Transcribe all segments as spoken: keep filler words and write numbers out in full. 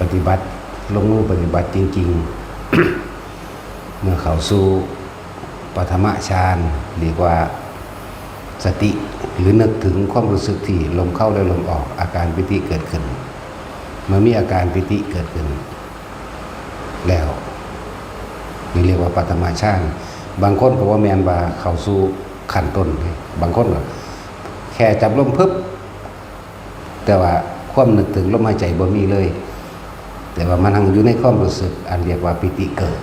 ปฏิบัติ ลงมือปฏิบัติจริงๆ เมื่อเข้าสู่ปฐมฌาน เรียกว่าสติ หรือนึกถึงความรู้สึกที่ลมเข้าและลมออก อาการปีติเกิดขึ้น เมื่อมีอาการปีติเกิดขึ้นแล้ว นี่เรียกว่าปฐมฌาน บางคนก็ว่าแม่นว่าเข้าสู่ขั้นต้น บางคนก็แค่จับลมพึบ แต่ว่าความนึกถึงลมหายใจบ่มีเลย แต่ว่ามันยังอยู่ในความรู้สึกอันเรียกว่าปีติเกิด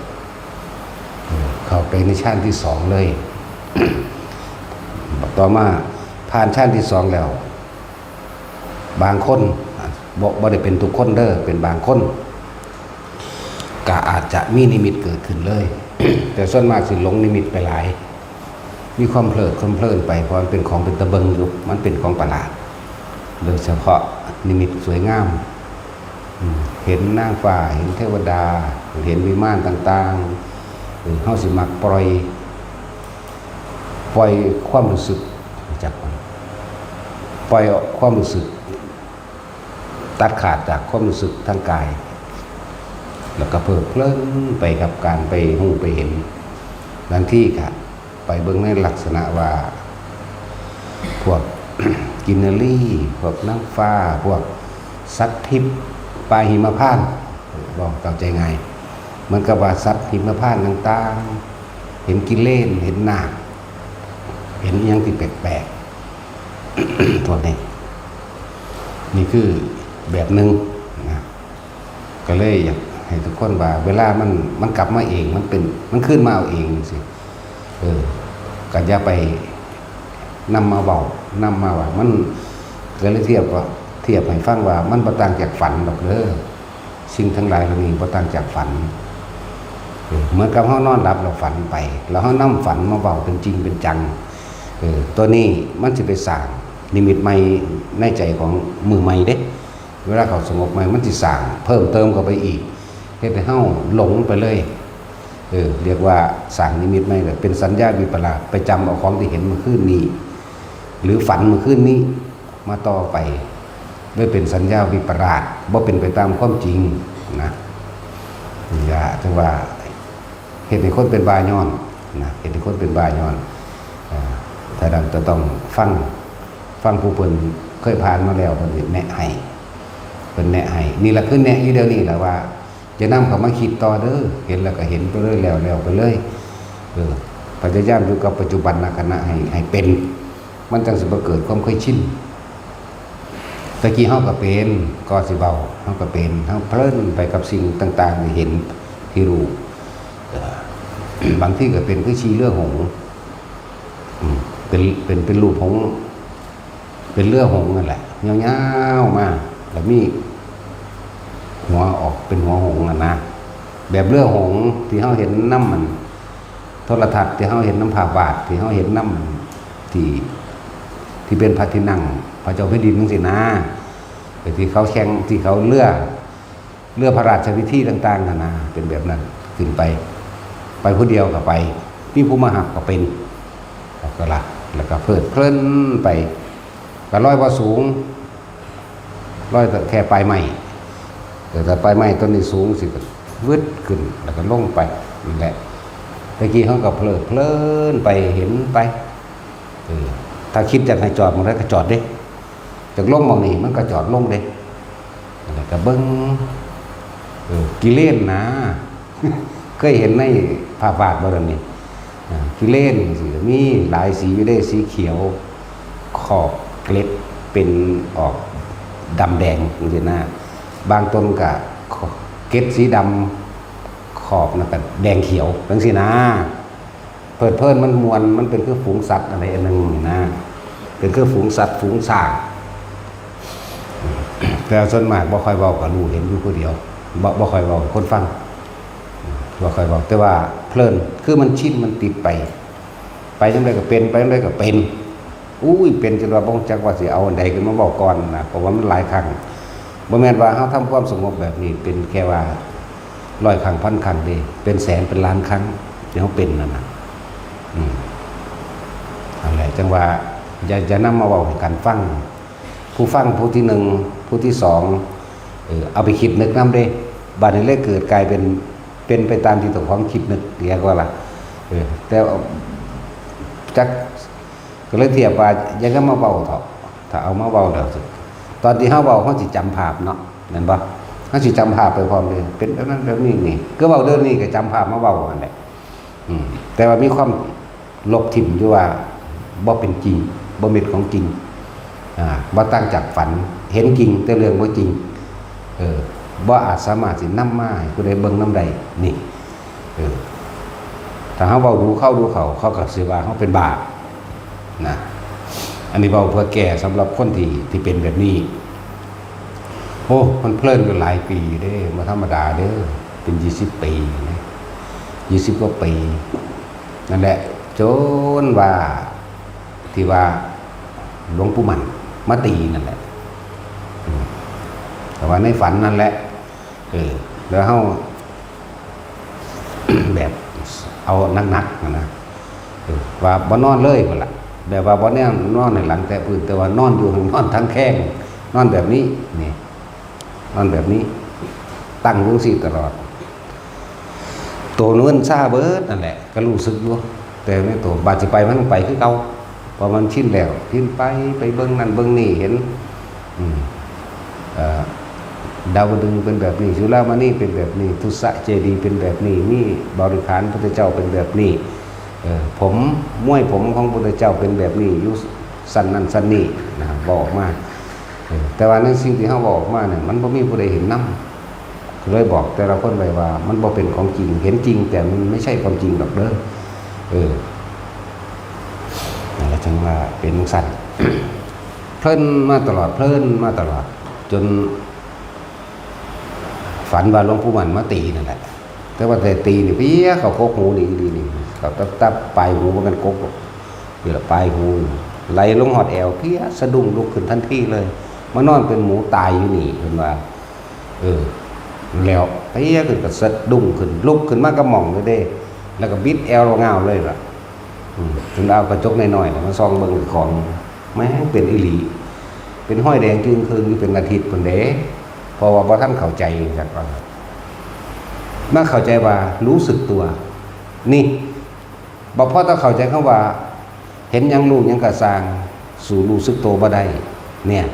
เออ เข้าไปในฌานที่สองเลย ต่อมาผ่านฌานที่สองแล้ว บางคน บ่ บ่ได้เป็นทุกคนเด้อ เป็นบางคน ก็อาจจะมีนิมิตเกิดขึ้นเลย แต่ส่วนมากสิหลงนิมิตไปหลาย มีความเพลิดความเพลินไป เพราะมันเป็นของเป็นตะเบิงอยู่ มันเป็นของประหลาด โดยเฉพาะนิมิตสวยงาม อืม เห็นนางฟ้า เห็นเทวดา เห็นวิมานต่างๆ เออ เฮาสิมักปล่อย ปล่อยความรู้สึกจากมัน ปล่อยความรู้สึก ตัดขาดจากความรู้สึกทางกาย แล้วก็เพลิดเพลินไปกับการไปฮู้ไปเห็น บางทีก็ไปเบิ่งในลักษณะว่า พวก กินนรี พวกนางฟ้า พวกสัตว์ทิพย์ ป่าหิมพานต์ เว้าเข้าใจง่าย เหมือนกับว่าสัตว์หิมพานต์ต่างๆ เห็นกิเลน เห็นนาค เห็นอิหยังที่แปลกๆ พวกนี้ นี่คือแบบหนึ่งนะ ก็เลยอยากให้ทุกคนว่า เวลามัน มันกลับมาเอง มันเป็น มันคืนมาเอาเองจังซี้ เออ ก็อย่าไปนำมาเว้า นำมาว่า มัน ก็เลยเทียบว่า เทียบให้ฟังว่า มันบ่ต่างจากฝันดอกเด้อ สิ่งทั้งหลายเหล่านี้บ่ต่างจากฝัน เออ เหมือนกับเฮานอนหลับแล้วฝันไป แล้วเฮานำฝันมาเว้าเป็นจริงเป็นจัง เออ ตัวนี้มันสิไปสร้างนิมิตใหม่ในใจของมือใหม่เด้ เวลาเขาสงบใหม่ มันสิสร้างเพิ่มเติมเข้าไปอีก เฮ็ดให้เฮาหลงไปเลย เออ เรียกว่าสร้างนิมิตใหม่เลย เป็นสัญญาวิปลาส ไปจำเอาของที่เห็นเมื่อคืนนี้ หรือฝันเมื่อคืนนี้ มาต่อไป เลยเป็นสัญญาวิปลาส บ่เป็นไปตามความจริงนะ นี่ล่ะ ถือว่าเฮ็ดให้คนเป็นบ้าย้อนนะ เฮ็ดให้คนเป็นบ้าย้อน อ่า ถ้านั้นจะต้องฟัง ฟังผู้เพิ่นเคยผ่านมาแล้ว เพิ่นสิแนะให้ เพิ่นแนะให้ นี่ล่ะคือแนะอยู่เดี๋ยวนี้ล่ะว่า อย่านำเข้ามาคิดต่อเด้อ เห็นแล้วก็เห็นไปเลย แล้ว แล้วไปเลย เออ พยายามอยู่กับปัจจุบันขณะให้ ให้เป็น มันจั่งสิบ่เกิดความเคยชิน ตะกี้เฮาก็เป็น ก็สิเว้า เฮาก็เป็น เฮาเพลินไปกับสิ่งต่างๆ ที่เห็น ที่รู้ เอ่อ บางทีก็เป็นคือชีเรือหงส์ อืม เป็น เป็น เป็นรูปหงส์ เป็นเรือหงส์นั่นแหละ ยาวๆ มา แล้วมีหัวออกเป็นหัวหงส์อะนะ แบบเรือหงส์ที่เฮาเห็นนำมัน โทรทัศน์ที่เฮาเห็นนำภาพวาด ที่เฮาเห็นนำที่ ที่เป็นพระที่นั่งพระเจ้าแผ่นดินจั่งซี้นะ เออ ที่เขาแข่ง ที่เขาเรือ เรือพระราชพิธีต่างๆ นั่นนะ เป็นแบบนั้น ขึ้นไป ไปผู้เดียวก็ไป มีผู้มารับก็เป็น แล้วก็ละ แล้วก็เพลิดเพลินไป ก็ลอยบ่สูง ลอยแต่แค่ปลายไม้ เออ แต่ปลายไม้ต้นนี้สูงสิ ก็วืดขึ้น แล้วก็ลงไป นั่นแหละ ตะกี้เฮาก็เพลิดเพลินไป เห็นไป เออ ถ้าคิดอยากให้จอดหม่องใดก็จอดเด้ อยากลงหม่องนี้มันก็จอดลงเด้ แล้วก็เบิ่ง เออ กิเลนนะ เคยเห็นในภาพวาดบ่ล่ะนี่ อ่า กิเลนจั่งซี้ มีหลายสีอยู่เด้ สีเขียว ขอบเกล็ดเป็นออกดำแดงจั่งซี้นะ บางต้นก็เกล็ดสีดำ ขอบนั่นก็แดงเขียวจั่งซี้นะ เพลิดเพลินมันม่วน มันเป็นคือฝูงสัตว์อะไรอันหนึ่งนี่นะ เป็นคือฝูงสัตว์ฝูงช้าง แต่ส่วนมากบ่ค่อยเว้า ก็รู้เห็นอยู่ผู้เดียว บ่ บ่ค่อยเว้าให้คนฟัง บ่ค่อยเว้า แต่ว่าเพลิน คือมันชิน มันติดไป ไปจั่งใดก็เป็น ไปจั่งใดก็เป็น อุ้ย เป็นจนว่าบ่รู้จักว่าสิเอาอันใดขึ้นมาเว้าก่อนนะ เพราะว่ามันหลายครั้ง บ่แม่นว่าเฮาทำความสงบแบบนี้ เป็นแค่ว่าร้อยครั้ง พันครั้งเด้ เป็นแสน เป็นล้านครั้งที่เฮาเป็นนั่นน่ะ อืม นั่นแหละ จั่งว่า อย่า อย่านำมาเว้าให้กันฟัง ผู้ฟังผู้ที่หนึ่ง ผู้ที่สอง เออ เอาไปคิดนึกนำเด้ บัดนี้เลยเกิดกลายเป็น เป็นไปตามที่เจ้าของคิดนึก เรียกว่าล่ะ เออ แต่จัก ก็เลยเทียบว่า อย่าเอามาเว้าเถาะ ถ้าเอามาเว้าแล้วสิ ตอนที่เฮาเว้า เฮาสิจำภาพเนาะ แม่นบ่ เฮาสิจำภาพไปพร้อมเลย เป็นแบบนั้นแบบนี้นี่ คือเว้าเรื่องนี้ก็จำภาพมาเว้าหั่นแหละ อืม แต่ว่ามีความลบถิ่มอยู่ว่า บ่เป็นจริง บ่แม่นของจริง อ่า บ่ต่างจากฝัน เห็นจริงแต่เรื่องบ่จริง เออ บ่อาจสามารถสินำมาให้ผู้ใดเบิ่งนำได้ นี่ เออ ถ้าเฮาเว้าดูเข้าดูเข้า เขาก็สิว่าเฮาเป็นบ้า นะ อันนี้เว้าเพื่อแก้สำหรับคนที่ ที่เป็นแบบนี้ โอ้ มันเพลินกันหลายปีเด้ บ่ธรรมดาเด้อ เป็นยี่สิบปีนะ ยี่สิบกว่าปี นั่นแหละ จนว่า ที่ว่าหลวงปู่หมั่นมาตีนั่นแหละ อืม แต่ว่าในฝันนั่นแหละ เออ แล้วเฮา แบบเอาหนักๆนะ เออ ว่าบ่นอนเลยพุ่นล่ะ แบบว่าบ่แนมนอนให้หลังแตะพื้น แต่ว่านอนอยู่ นอนทั้งแข้ง นอนแบบนี้ นี่ นอนแบบนี้ ตั้งอยู่จั่งซี้ตลอด โตเงินซาเบิดนั่นแหละ ก็รู้สึกอยู่ แต่ในโต บาดสิไปมันไปคือเก่า เพราะมันชินแล้ว ชินไป ไปเบิ่งนั่นเบิ่งนี่ เห็น อืม เอ่อ ดาวดึงส์เป็นแบบนี้ จุฬามณีเป็นแบบนี้ ทุสสะเจดีย์เป็นแบบนี้ มีบริขารพุทธเจ้าเป็นแบบนี้ เออ ผม ม้วยผมของพุทธเจ้าเป็นแบบนี้ อยู่ชั้นนั้นชั้นนี้นะ บอกออกมา เออ แต่ว่าในสิ่งที่เฮาบอกออกมาเนี่ย มันบ่มีผู้ใดเห็นนำ ก็เลยบอกแต่ละคนไปว่า มันบ่เป็นของจริง เห็นจริงแต่มันไม่ใช่ความจริงดอกเด้อ เออ นั่นแหละจั่งว่าเป็นจั่งซั้น เพลินมาตลอด เพลินมาตลอด จน ฝันว่าหลวงปู่หมั่นมาตีนั่นแหละ แต่ว่าแต่ตีนี่เพี้ยเข้ากกหูนี่อีหลีนี่ เข้าตับๆ ปลายหู บ่แม่นกกดอก นี่ล่ะปลายหู ไหลลงฮอดแอว เพี้ยสะดุ้งลุกขึ้นทันทีเลย มานอนเป็นหมูตายอยู่นี่ เพิ่นว่า เออ แล้วเพี้ยขึ้นก็สะดุ้งขึ้น ลุกขึ้นมาก็หม่องเลยเด้ แล้วก็บิดแอวง่าวเลยล่ะ อืม จนเอากระจกน้อยๆน่ะมาส่องเบิ่งเจ้าของ แม่งเป็นอีหลี เป็นฮอยแดงจึ่งครึ่งอยู่เป็นอาทิตย์พุ้นเด้ เพราะว่าบ่ทันเข้าใจจักว่า มาเข้าใจว่ารู้สึกตัว นี่ บ่พอต้องเข้าใจคำว่า เห็นหยังรู้หยังก็ซ่าง สู้รู้สึกตัวบ่ได้ เนี่ย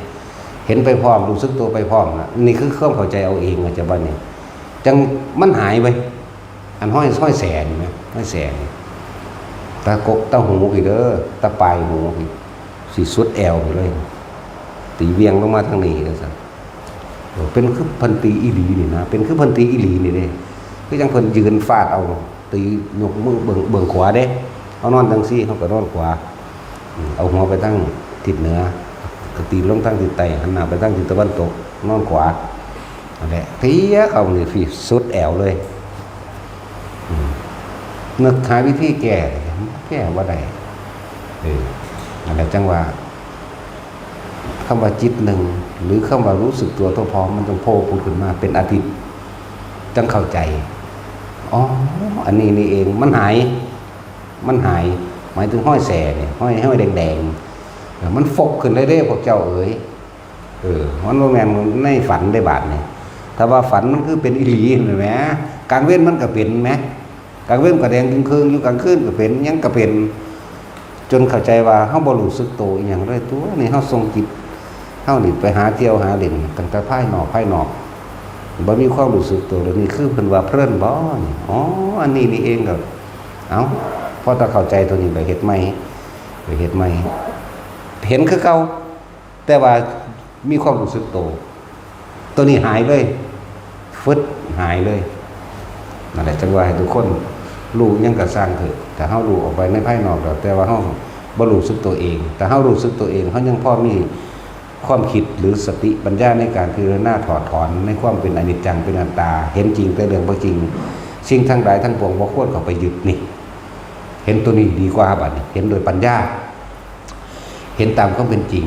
เห็นไปพร้อม รู้สึกตัวไปพร้อมนะ นี่คือความเข้าใจเอาเอง เข้าใจบ่นี่ จั่งมันหายไป อันฮอย ฮอยแสนนะ ฮอยแสน ตากก ตาหูพี้เด้อ ตาปลายหูพี้ สิสุดแอวพี้เลย ตีเวียงลงมาทางนี้จั่งซั้น โอ้ เป็นคือเพิ่นตีอีหลีนี่นะ เป็นคือเพิ่นตีอีหลีนี่เด้ คือจั่งเพิ่นยืนฟาดเอา ตียกมือเบื้อง เบื้องขวาเด้ เฮานอนจั่งซี้ เฮาก็นอนขวา อืม เอาหัวไปทางทิศเหนือ เอาตีนลงทางทิศใต้ หันหน้าไปทางทิศตะวันตก นอนขวา นั่นแหละ เพี้ยเข้านี่พี้สุดแอวเลย อืม นึกหาวิธีแก้ แก้บ่ได้ เออ นั่นแหละจั่งว่า คำว่าจิตหนึ่ง หรือคำว่ารู้สึกตัวทั่วพร้อม มันจั่งโผล่ผุดขึ้นมาเป็นอาทิตย์ จั่งเข้าใจ อ๋อ อันนี้นี่เอง มันหาย มันหาย หมายถึงฮอยแสนเนี่ย ฮอย ฮอยแดงๆ เออ มันฟกขึ้นเลยเด้ พวกเจ้าเอ๋ย เออ มันบ่แม่นในฝันได้บาดนี่ ถ้าว่าฝันมันคือเป็นอีหลีเห็นไหม กลางเว็นมันก็เป็นแหม กลางเว็นก็แดงจึ่งครึ่งอยู่ กลางคืนก็เป็น หยังก็เป็น จนเข้าใจว่าเฮาบ่รู้สึกโตอีหยังเลย ตัวนี่เฮาส่งจิตเฮานี่ไปหาเที่ยวหาเล่น ตั้งแต่ภายนอก ภายนอก บ่มีความรู้สึกโตเลย นี่คือเพิ่นว่าเพลินบ่นี่ อ๋อ อันนี้นี่เองก็ เอ้า พอถ้าเข้าใจตัวนี้แล้วเฮ็ดใหม่ ไปเฮ็ดใหม่ เห็นคือเก่า แต่ว่ามีความรู้สึกโต ตัวนี้หายเลย ฟึด หายเลย นั่นแหละ จั่งว่าให้ทุกคนรู้หยังก็ซ่างเถาะ ถ้าเฮารู้ออกไปในภายนอกแล้ว แต่ว่าเฮาบ่รู้สึกตัวเอง ถ้าเฮารู้สึกตัวเอง เฮายังพอมีความคิดหรือสติปัญญาในการพิจารณาถอดถอนในความเป็นอนิจจัง เป็นอนัตตา เห็นจริงแต่เรื่องบ่จริง สิ่งทั้งหลายทั้งปวงบ่ควรเข้าไปยึดนี่ เห็นตัวนี้ดีกว่าบัดนี้ เห็นโดยปัญญา เห็นตามความเป็นจริง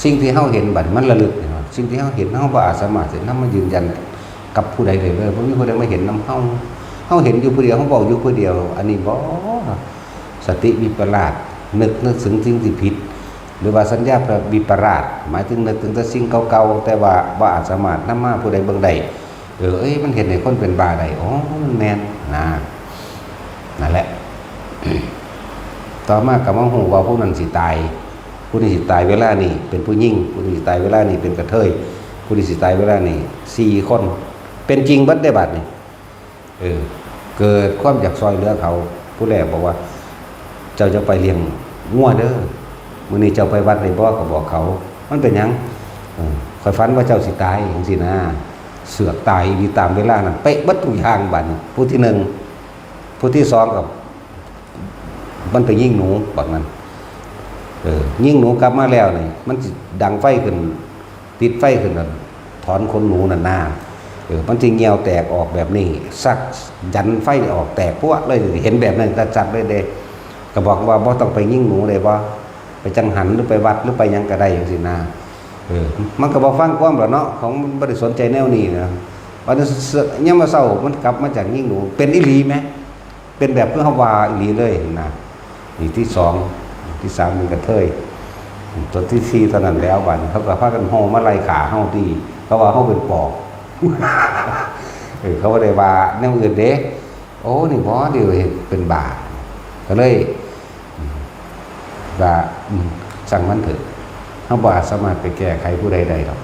สิ่งที่เฮาเห็นบัดมันระลึกนี่เนาะ สิ่งที่เฮาเห็นเฮาบ่อาจสามารถสินำมายืนยันกับผู้ใดได้เลย บ่มีผู้ใดมาเห็นนำเฮา เฮาเห็นอยู่ผู้เดียว เฮาเว้าอยู่ผู้เดียว อันนี้บ่ สติวิปลาส นึก นึกถึงสิ่งที่ผิด หรือว่าสัญญาวิปลาส หมายถึงนึกถึงแต่สิ่งเก่าๆ แต่ว่าบ่อาจสามารถนำมาผู้ใดเบิ่งได้ เออ เอ้ย มันเฮ็ดให้คนเป็นบ้าได้ อ๋อ มันแม่นนะ นั่นแหละ ต่อมาก็มาฮู้ว่าผู้นั้นสิตาย ผู้นี้สิตายเวลานี้เป็นผู้หญิง ผู้นี้สิตายเวลานี้เป็นกระเทย ผู้นี้สิตายเวลานี้สี่คน เป็นจริงเบิดได้บัดนี้ เออ เกิดความอยากซอยเหลือเขา ผู้แรกบอกว่า เจ้าจะไปเลี้ยงงัวเด้อ มื้อนี้เจ้าไปวัดได้บ่ ก็บอกเขา มันเป็นหยัง เออ ข้อยฝันว่าเจ้าสิตายจังซี่นะ เสือกตายอีหลีตามเวลานั้น เป๊ะเบิดทุกอย่างบัดนี้ ผู้ที่หนึ่ง ผู้ที่สองก็ มันไปยิงหนูบัดนั้น เออ ยิงหนูกลับมาแล้วนี่ มันสิดังไฟขึ้น ติดไฟขึ้นน่ะ ถอนขนหนูนั่นนา เออ มันสิเหี่ยวแตกออกแบบนี้ สักยันไฟออกแตกพั่วเลย เห็นแบบนั้นชัดๆเลยเด้ ก็บอกว่าบ่ต้องไปยิงหนูเลย บ่ไปจังหัน หรือไปวัด หรือไปหยังก็ได้จังซี่นะ เออ มันก็บ่ฟังความแล้วเนาะ ของมันบ่ได้สนใจแนวนี้นะ วันนี้เส- ยามมื้อเช้ามันกลับมาจากยิงหนู เป็นอีหลีแหม เป็นแบบคือเฮาว่าอีหลีเลยนะ นี่ที่สอง ที่สามเป็นกระเทย ตัวที่สี่เท่านั้นแล้วบัดนี้ เขาก็พากันฮ้องมาไล่ฆ่าเฮาติ เขาว่าเฮาเป็นปอบ เออ เขาบ่ได้ว่าแนวอื่นเด้ โอ้ นี่บ่ เดี๋ยวเฮ็ดเป็นบ้า ก็เลย อืม ว่า อืม ช่างมันเถอะ เฮาบ่อาจสามารถไปแก้ไขผู้ใดได้ดอก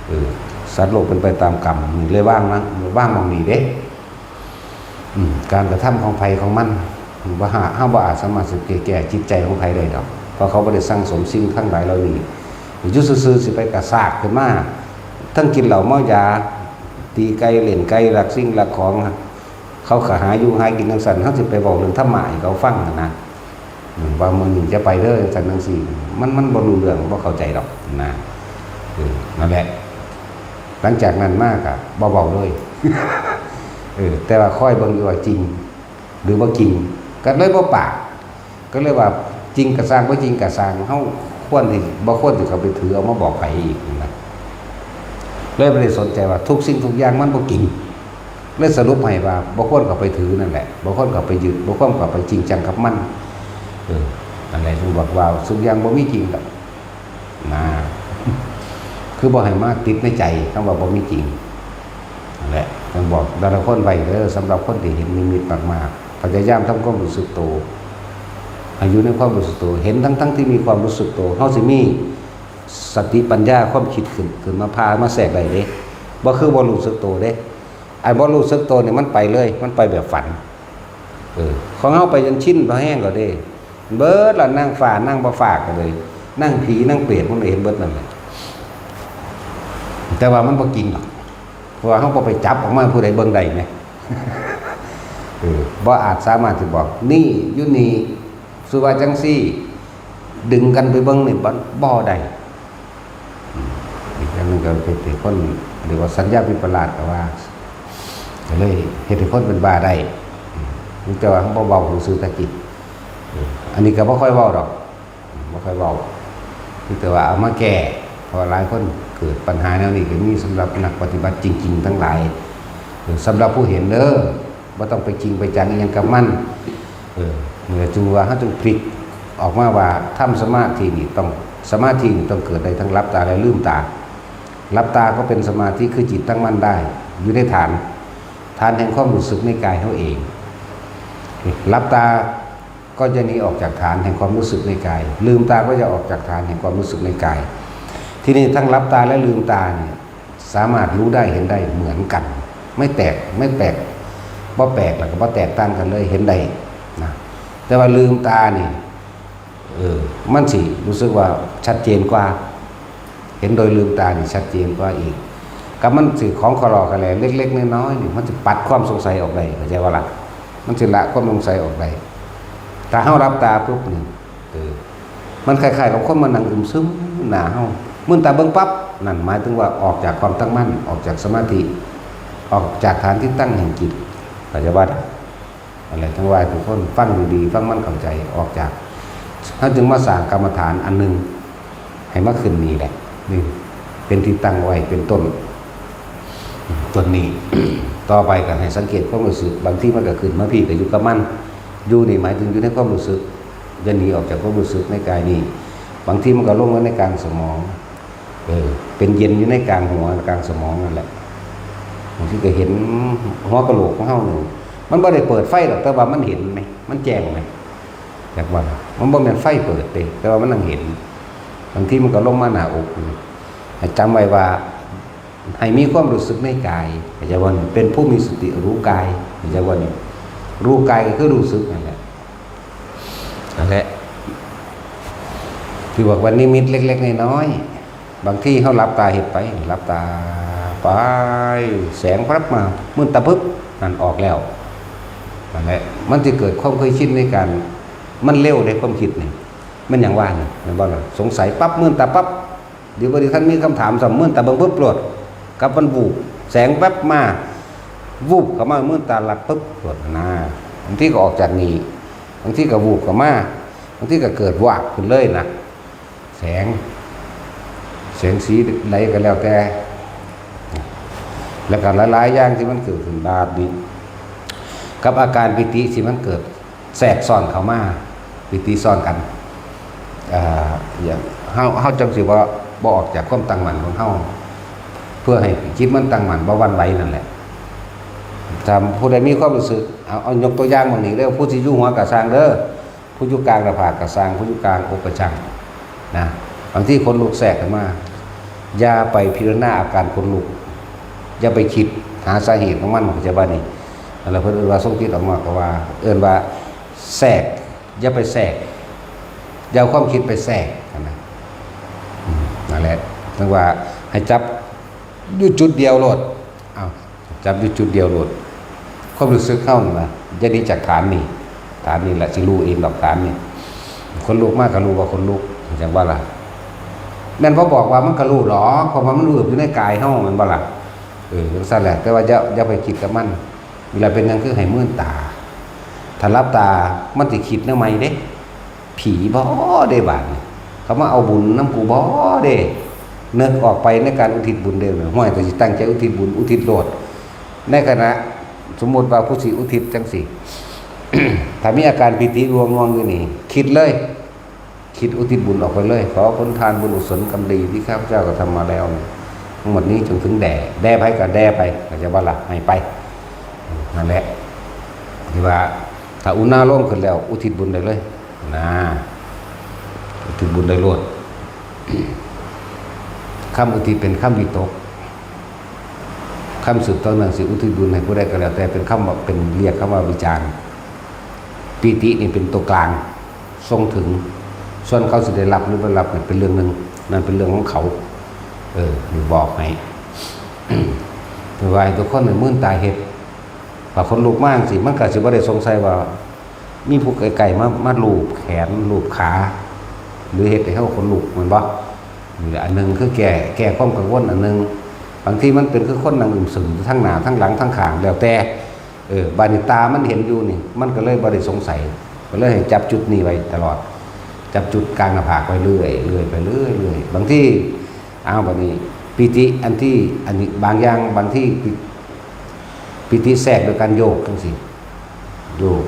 เออ สัตว์โลกเป็นไปตามกรรม นี่เลยวางนะ วางหม่องนี้เด้ อืม การกระทำของไผของมัน บ่หา- เฮาบ่อาจสามารถสิไปแก้จิตใจของไผได้ดอก เพราะเขาบ่ได้สั่งสมสิ่งทั้งหลายเหล่านี้ อยู่ซื่อๆ สิไปกระซากขึ้นมา ทั้งกินเหล้าเมายา ตีไก่เล่นไก่ ลักสิ่งลักของ เขาก็หาอยู่หากินจังซั่น เฮาสิไปเว้าเรื่องธรรมะให้เขาฟังหั้นนะ อืม ว่ามื้อนี้จะไปเด้อจังซั่นจังซี่ มัน- มันบ่รู้เรื่อง บ่เข้าใจดอกนะ เออ นั่นแหละ หลังจากนั้นมาก็บ่เว้าเลย เออ แต่ว่าคอยเบิ่งอยู่ว่าจริง หรือบ่จริง ก็เลยบ่ปาก ก็เลยว่าจริงก็ซ่าง บ่จริงก็ซ่าง เฮาควรสิ- บ่ควรสิเข้าไปถือเอามาบอกไผอีกนะ เลยบ่ได้สนใจว่าทุกสิ่งทุกอย่างมันบ่จริง เลยสรุปให้ว่าบ่ควรเข้าไปถือนั่นแหละ บ่ควรเข้าไปยึด บ่ควรเข้าไปจริงจังกับมัน เออ นั่นแหละจึงบอกว่าทุกอย่างบ่มีจริงดอก นะ คือบ่ให้มาติดในใจคำว่าบ่มีจริง นั่นแหละ ต้องบอกแต่ละคนไว้เด้อ สำหรับคนที่เห็นนิมิตมากๆ พยายามทำความรู้สึกโต ให้อยู่ในความรู้สึกโต เห็นทั้งๆที่มีความรู้สึกโต เฮาสิมีสติปัญญาความคิดขึ้น- ขึ้นมาพามาแทรกได้เด้ บ่คือบ่รู้สึกโตเด้ ไอ้บ่รู้สึกโตนี่มันไปเลย มันไปแบบฝัน เออ ของเฮาไปจนชินพอแห้งแล้วเด้ เบิดละ นางฟ้านางบ่ฟ้าก็เลย นางผีนางเปรตมันเห็นเบิดนั่นแหละ แต่ว่ามันบ่จริงหรอก เพราะว่าเฮาบ่ไปจับออกมาให้ผู้ใดเบิ่งได้ไง เออ บ่อาจสามารถสิบอก นี่อยู่นี่ สุว่าจังซี่ ดึงกันไปเบิ่งนี่บ่- บ่ได้ อืม อีกอย่างหนึ่งก็เป็นที่คนเรียกว่าสัญญาวิปลาสก็ว่า ก็เลยเฮ็ดให้คนเป็นบ้าได้ อืม มีแต่ว่าเฮาบ่เว้าซื่อๆ ตะกี้ เออ อันนี้ก็บ่ค่อยเว้าดอก อืม บ่ค่อยเว้า มีแต่ว่าเอามาแก้ เพราะว่าหลายคนเกิดปัญหาแนวนี้ก็มีสำหรับนักปฏิบัติจริงๆ ทั้งหลาย เออ สำหรับผู้เห็นเด้อ บ่ต้องไปจริงไปจังอิหยังกับมัน เออ นี่แหละจึงว่าเฮาจึงพลิกออกมาว่าทำสมาธินี่ต้อง- สมาธินี่ต้องเกิดได้ทั้งหลับตาและลืมตา หลับตาก็เป็นสมาธิ คือจิตตั้งมั่นได้ อยู่ในฐาน- ฐานแห่งความรู้สึกในกายเฮาเอง หลับตาก็จะหนีออกจากฐานแห่งความรู้สึกในกาย ลืมตาก็จะออกจากฐานแห่งความรู้สึกในกาย ทีนี้ทั้งหลับตาและลืมตาเนี่ย สามารถรู้ได้เห็นได้เหมือนกัน ไม่แตก- ไม่แปลก- บ่แปลกแล้วก็บ่แตกต่างกันเลย เห็นได้นะ แต่ว่าลืมตานี่ เออ มันสิรู้สึกว่าชัดเจนกว่า เห็นโดยลืมตานี่ชัดเจนกว่าอีก กับมันสิของคลอคลอแหลเล็กๆ น้อยๆ นี่ มันสิปัดความสงสัยออกได้ เข้าใจบ่ล่ะ มันสิละความสงสัยออกได้ ถ้าเฮาหลับตาปุ๊บนี่ เออ มันคล้ายๆ กับคนมานั่งอึมครึมหน้าเฮา มืนตาเบิ่งปั๊บ นั่นหมายถึงว่าออกจากความตั้งมั่น ออกจากสมาธิ ออกจากฐานที่ตั้งแห่งจิต เข้าใจบ่ล่ะ นั่นแหละ จั่งว่าให้ทุกคนฟังดีๆ ฟังมันเข้าใจ ออกจาก เฮาจึงมาสร้างกรรมฐานอันหนึ่ง ให้มาขึ้นนี่แหละ นี่เป็นที่ตั้งไว้เป็นต้น ต้นนี้ ต่อไปก็ให้สังเกตความรู้สึก บางทีมันก็ขึ้นมาพี้ก็อยู่กับมัน อยู่นี่หมายถึงอยู่ในความรู้สึก อย่าหนีออกจากความรู้สึกในกายนี้ บางทีมันก็ลงมาในกลางสมอง เออ เป็นเย็นอยู่ในกลางหัวกลางสมองนั่นแหละ บางทีก็เห็นหัวกะโหลกของเฮานี่ มันบ่ได้เปิดไฟดอก แต่ว่ามันเห็นไหม มันแจ้งไหม จักว่า มันบ่แม่นไฟเปิดเด้ แต่ว่ามันนั่งเห็น บางทีมันก็ลงมาหน้าอกนี่ ให้จำไว้ว่า ให้มีความรู้สึกในกาย เข้าใจบ่นี่ เป็นผู้มีสติรู้กาย เข้าใจบ่นี่ รู้กายก็คือรู้สึกนั่นแหละ นั่นแหละ ที่บอกว่านิมิตเล็กๆน้อยๆ บางทีเฮาหลับตาเฮ็ดไป หลับตาไป แสงปั๊บมา มืดตาปึ๊บ นั่นออกแล้ว นั่นแหละ มันสิเกิดความเคยชินในการ มันเร็วเด้ ความคิดนี่ มันหยังว่านี่ แม่นบ่ล่ะ สงสัยปั๊บ มืดตาปั๊บ เดี๋ยวบ่ได้ทันมีคำถามซ้ำ มืดตาเบิ่งปึ๊บโลด กับมันวูบ แสงแวบมา วูบเข้ามา มืดตาลัดปึ๊บโลดนะ บางทีก็ออกจากนี่ บางทีก็วูบเข้ามา บางทีก็เกิดวาบขึ้นเลยนะ แสง แสงสีใดก็แล้วแต่ แล้วก็หลายๆอย่างที่มันเกิดขึ้นแบบนี้ กับอาการปีติที่มันเกิดแทรกซ้อนเข้ามา ปีติซ้อนกัน อ่า อย่างเฮา เฮาจังสิบ่ บ่ออกจากความตั้งมั่นของเฮา เพื่อให้จิตมันตั้งมั่น บ่หวั่นไหวนั่นแหละ ถ้าผู้ใดมีความรู้สึก เอา เอายกตัวอย่างหม่องนี้เด้อ ผู้สิอยู่หัวกะซ่างเด้อ ผู้อยู่กลางหน้าผากกะซ่าง ผู้อยู่กลางอกกะซ่าง นะ บางทีขนลุกแทรกขึ้นมา อย่าไปพิจารณาอาการขนลุก อย่าไปคิดหาสาเหตุของมัน เข้าใจบ่นี่ อันนั้นเพิ่นเอิ้นว่าทรงจิตออกนอก ก็ว่า เอิ้นว่าแทรก อย่าไปแทรก อย่าเอาความคิดไปแทรกนะ อืม นั่นแหละ เรียกว่าให้จับอยู่จุดเดียวโลด เอา จับอยู่จุดเดียวโลด ความรู้สึกเฮานั่นนะ อย่าหนีจากฐานนี่ ฐานนี่แหละสิรู้เองดอก ฐานนี่ ขนลุกมาก็รู้ว่าขนลุก จังว่าล่ะ แม่นบ่บอกว่ามันก็รู้ดอก เพราะว่ามันรู้อยู่ในกายเฮา แม่นบ่ล่ะ เออ จังซั่นแหละ แต่ว่าอย่า อย่าไปคิดกับมัน เวลาเป็นหยังคือให้มืนตา ถ้าหลับตา มันสิคิดแนวใหม่เด้ ผีบ่เด้บาดนี้ เขามาเอาบุญนำกูบ่เด้ นึกออกไปในการอุทิศบุญเด้ ห้วย ก็สิตั้งใจอุทิศบุญ อุทิศโลด ในขณะสมมุติว่าผู้สิอุทิศจังซี่ ถ้ามีอาการปีติลวงๆอยู่นี่ คิดเลย คิดอุทิศบุญออกไปเลย ขอผลทานบุญกุศลกรรมดีที่ข้าพเจ้ากระทำมาแล้ว ทั้งหมดนี้จงถึงแด่ แด่ไผก็แด่ไป เข้าใจบ่ล่ะ ให้ไป นั่นแหละ ที่ว่าถ้าอุณาโลมขึ้นแล้ว อุทิศบุญได้เลย นะ อุทิศบุญได้โลด คำอุทิศเป็นคำวิตก คำสืบต่อเนื่องสิอุทิศบุญให้ผู้ใดก็แล้วแต่ เป็นคำว่า เป็นเรียกคำว่าวิจารณ์ ปีตินี่เป็นตัวกลาง ทรงถึง ส่วนเขาสิได้รับหรือบ่รับนี่เป็นเรื่องหนึ่ง นั่นเป็นเรื่องของเขา เออ นี่บอกให้ เพื่อว่าให้ทุกคนเนี่ยมืนตาเฮ็ด ถ้าขนลุกมาจังซี่ มันก็สิบ่ได้สงสัยว่า มีผู้ไกลๆมา มาลูบแขน ลูบขา หรือเฮ็ดให้เฮาขนลุก แม่นบ่ นี่อันหนึ่งคือแก้ แก้ความกังวลอันหนึ่ง บางทีมันเป็นคือคนนั่งอึมครึมอยู่ทั้งหน้า ทั้งหลัง ทั้งข้าง แล้วแต่ เออ บาดนี้ตามันเห็นอยู่นี่ มันก็เลยบ่ได้สงสัย ก็เลยให้จับจุดนี้ไว้ตลอด จับจุดกลางหน้าผากไว้เรื่อย เรื่อยไปเรื่อย เรื่อย บางที อ้าว บาดนี้ ปีติอันที่ อันนี้บางอย่าง บางที ปี ปีติแทรกโดยการโยกจังซี่ โยก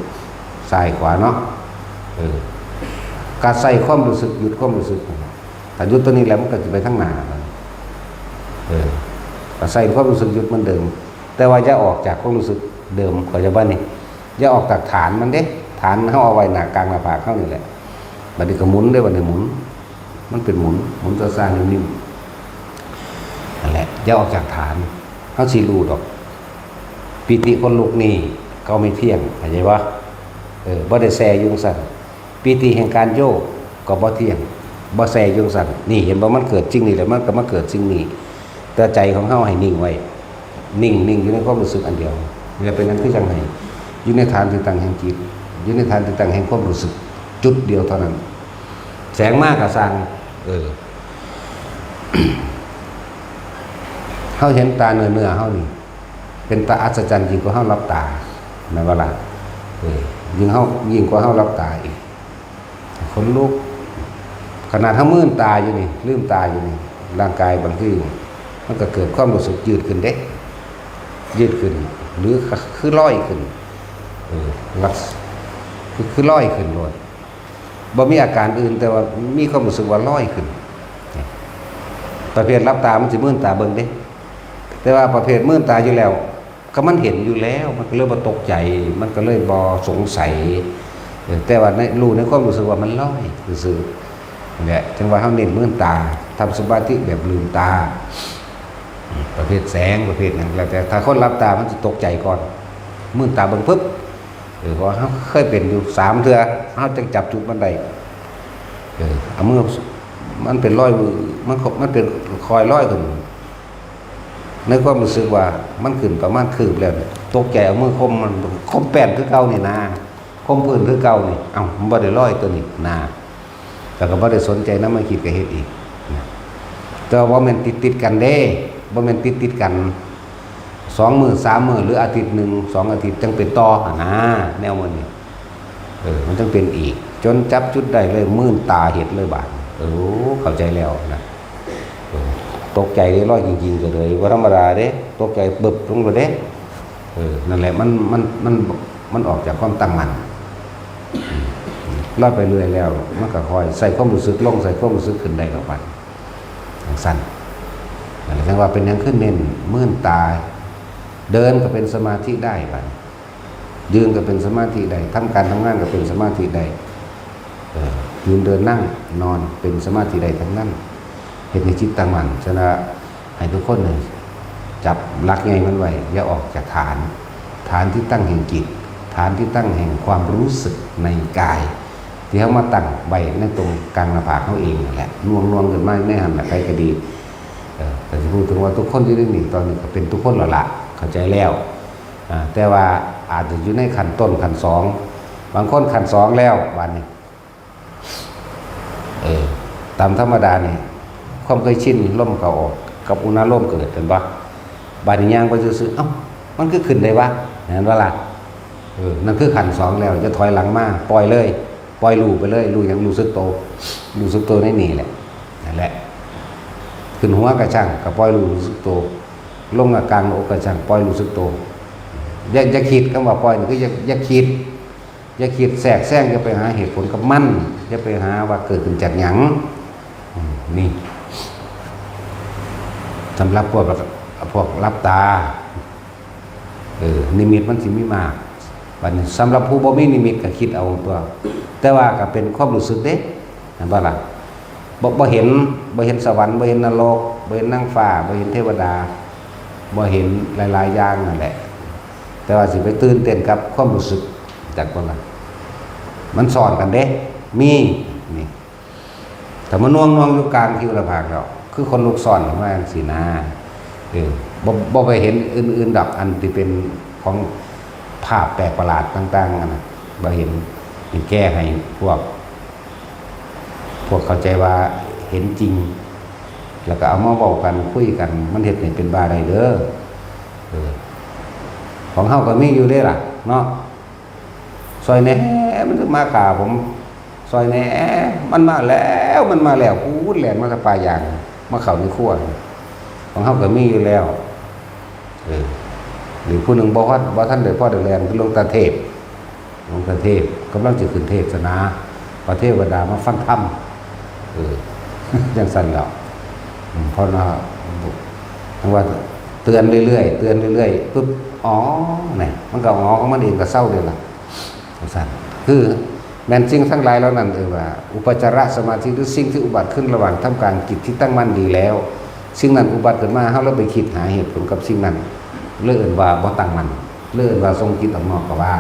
ซ้ายขวาเนาะ เออ ก็ใส่ความรู้สึก หยุดความรู้สึก ถ้าหยุดตัวนี้แล้วมันก็สิไปทางหน้า เออ ก็ใส่ความรู้สึกหยุดเหมือนเดิม แต่ว่าอย่าออกจากความรู้สึกเดิม เข้าใจบ่นี่ อย่าออกจากฐานมันเด้ ฐานเฮาเอาไว้หน้ากลางหน้าผากเฮานี่แหละ บัดนี้ก็หมุนเด้ บัดนี้หมุน มันเป็นหมุน หมุนช้าๆนิ่มๆ นั่นแหละ อย่าออกจากฐาน เฮาสิรู้ดอก ปีติขนลุกนี่ เขาไม่เที่ยง เข้าใจบ่ เออ บ่ได้แช่อยู่จั่งซั้น ปีติแห่งการโยกก็บ่เที่ยง บ่แช่อยู่จั่งซั้น นี่เห็นบ่ มันเกิดสิ่งนี้แล้ว มันก็มาเกิดสิ่งนี้ แต่ใจของเฮาให้นิ่งไว้ นิ่ง นิ่งอยู่ในความรู้สึกอันเดียว นี่แหละเป็นอันคือจั่งให้ อยู่ในฐานที่ตั้งแห่งจิต อยู่ในฐานที่ตั้งแห่งความรู้สึก จุดเดียวเท่านั้น แสงมาก็ซ่าง เออ เฮาเห็นตาเนื้อๆเฮานี่ เป็นตาอัศจรรย์ยิ่งกว่าเฮาหลับตา แม่นบ่ล่ะ เออ ยิ่งเฮา ยิ่งกว่าเฮาหลับตาอีก ขนลุก ขนาดเฮามืนตาอยู่นี่ ลืมตาอยู่นี่ ร่างกายบางทีมันก็เกิดความรู้สึกยืดขึ้นเด้ ยืดขึ้น หรือคือลอยขึ้น เออ ลักษ- คือ คือลอยขึ้นโลด บ่มีอาการอื่น แต่ว่ามีความรู้สึกว่าลอยขึ้น ประเภทหลับตามันสิมืนตาเบิ่งเด้ แต่ว่าประเภทมืนตาอยู่แล้ว ก็มันเห็นอยู่แล้ว มันก็เลยบ่ตกใจ มันก็เลยบ่สงสัย เออ แต่ว่าใน รู้ในความรู้สึกว่ามันลอยซื่อๆ นี่แหละ จังว่าเฮาเน้นมืนตา ทำสมาธิแบบลืมตา ประเภทแสง ประเภทหยัง แล้วแต่ ถ้าคนหลับตามันสิตกใจก่อน มืนตาเบิ่งปึ๊บ เออ เพราะว่าเฮาเคยเป็นอยู่สามเทื่อ เฮาจังจับจุดมันได้ เออ เอามือ มันเป็นรอยมือ มันก็ มันเป็นคอยลอยขึ้น ในความรู้สึกว่ามันขึ้นประมาณคืบแล้วเนี่ย ตกใจเอามือคมมัน คมแป้นคือเก่านี่นะ คมพื้นคือเก่านี่ เอ้า มันบ่ได้ลอยตัวนี้นะ แล้วก็บ่ได้สนใจนำมาคิดก็เฮ็ดอีกนะ แต่ว่าบ่แม่นติดๆกันเด้ บ่แม่นติดๆกัน สองมื้อ สามมื้อ หรืออาทิตย์หนึ่ง สองอาทิตย์ จังเป็นต่อหั้นนะ แนวมันนี่ เออ มันจังเป็นอีก จนจับจุดได้เลย มืนตาเห็นเลยบาด เออ เข้าใจแล้วนะ เออ ตกใจเด้ ลอยจริงๆ ก็เลย บ่ธรรมดาเด้ ตกใจบึบลงเลยเด้ เออ นั่นแหละ มัน มัน มัน มันออกจากความตั้งมั่น อืม ลอยไปเรื่อยแล้ว มันก็ค่อยใส่ความรู้สึกลง ใส่ความรู้สึกขึ้นได้แล้วบัด จังซั่น นั่นแหละ จังว่าเป็นหยังคือเน้นมืนตา เดินก็เป็นสมาธิได้บัด ยืนก็เป็นสมาธิได้ ทำการทำงานก็เป็นสมาธิได้ เออ ยืนเดินนั่งนอนเป็นสมาธิได้ทั้งนั้น เฮ็ดให้จิตตั้งมั่น ฉะนั้นให้ทุกคนเนี่ยจับหลักใหญ่มันไว้ อย่าออกจากฐาน ฐานที่ตั้งแห่งจิต ฐานที่ตั้งแห่งความรู้สึกในกาย ที่เฮามาตั้งไว้ในตรงกลางหน้าผากเฮาเองนั่นแหละ น่วงๆ ขึ้นมาในหั้นน่ะ ใครก็ดี เออ ก็สิพูดถึงว่าทุกคนอยู่ในนี้ ตอนนี้ก็เป็นทุกคนแล้วล่ะ เข้าใจแล้ว อ่า แต่ว่าอาจจะอยู่ในขั้นต้นขั้นสอง บางคนขั้นสองแล้ว บัดนี้ เออ ตามธรรมดานี่ ความเคยชิน ลมเข้าออก กับอุณาโลมเกิด เห็นปะ บัดนี้ย่างไปซื่อๆ เอ้า มันคือขึ้นได้วะ เห็นปะล่ะ เออ นั่นคือขั้นสองแล้ว จะถอยหลังมา ปล่อยเลย ปล่อยรู้ไปเลย รู้หยัง รู้สึกโต รู้สึกโตในนี่แหละ นั่นแหละ ขึ้นหัวกะช่าง ก็ปล่อยรู้ รู้สึกโต ลงกะกลางอกกะช่าง ปล่อยรู้สึกโต อย่า อย่าคิด คำว่าปล่อยนี่คืออย่า อย่าคิด อย่าคิดแทรกแซง อย่าไปหาเหตุผลกับมัน อย่าไปหาว่าเกิดขึ้นจากหยัง อืม นี่ สำหรับพวก พวกหลับตา เออ นิมิตมันสิมีมาก บัดนี้สำหรับผู้บ่มีนิมิตก็คิดเอาตัว แต่ว่าก็เป็นความรู้สึกเด้ เห็นบ่ล่ะ บ่ บ่เห็น บ่เห็นสวรรค์ บ่เห็นนรก บ่เห็นนางฟ้า บ่เห็นเทวดา บ่เห็นหลายๆอย่างนั่นแหละ แต่ว่าสิไปตื่นเต้นกับความรู้สึก จักบ่ล่ะ มันซ้อนกันเด้ มี นี่ ถ้ามาน่วงๆ อยู่กลางคิ้วหน้าผากแล้ว คือขนลุกซ้อนขึ้นมาจังซี้นะ เออ บ่ บ่ไปเห็นอื่นๆ ดอก อันที่เป็นของภาพแปลกประหลาดต่างๆ นั่นน่ะ บ่เห็น นี่แก้ให้พวก พวกเข้าใจว่าเห็นจริง แล้วก็เอามาเว้ากัน คุยกัน มันเฮ็ดให้เป็นบ้าได้เด้อ เออ ของเฮาก็มีอยู่เด้ล่ะ เนาะ ซอยแหน่ มันมาฆ่าผม ซอยแหน่ มันมาแล้ว มันมาแล้ว พูดแล่นมาแต่ป่ายาง มาเข้าในครัว ของเฮาก็มีอยู่แล้ว เออ หรือผู้หนึ่งบ่ฮอด บ่ทันได้พอได้แล่น คือหลวงตาเทพ หลวงตาเทพกำลังจะขึ้นเทศนา พระเทวดามาฟังธรรม เออ จังซั่นแล้ว อืม เพราะว่า ทั้งว่าเตือนเรื่อยๆ เตือนเรื่อยๆ ปุ๊บ อ๋อ เนี่ย มันก็อ๋อของมันเองก็เซาเลยล่ะ จังซั่น คือแม่นสิ่งทั้งหลายเหล่านั้น เออ ว่า อุปจารสมาธิ หรือสิ่งที่อุบัติขึ้นระหว่างท่ามกลางจิตที่ตั้งมั่นดีแล้ว สิ่งนั้นอุบัติขึ้นมา เฮาเลยไปคิดหาเหตุผลกับสิ่งนั้น เลยเอิ้นว่าบ่ตั้งมั่น เลยเอิ้นว่าส่งจิตออกนอกก็ว่า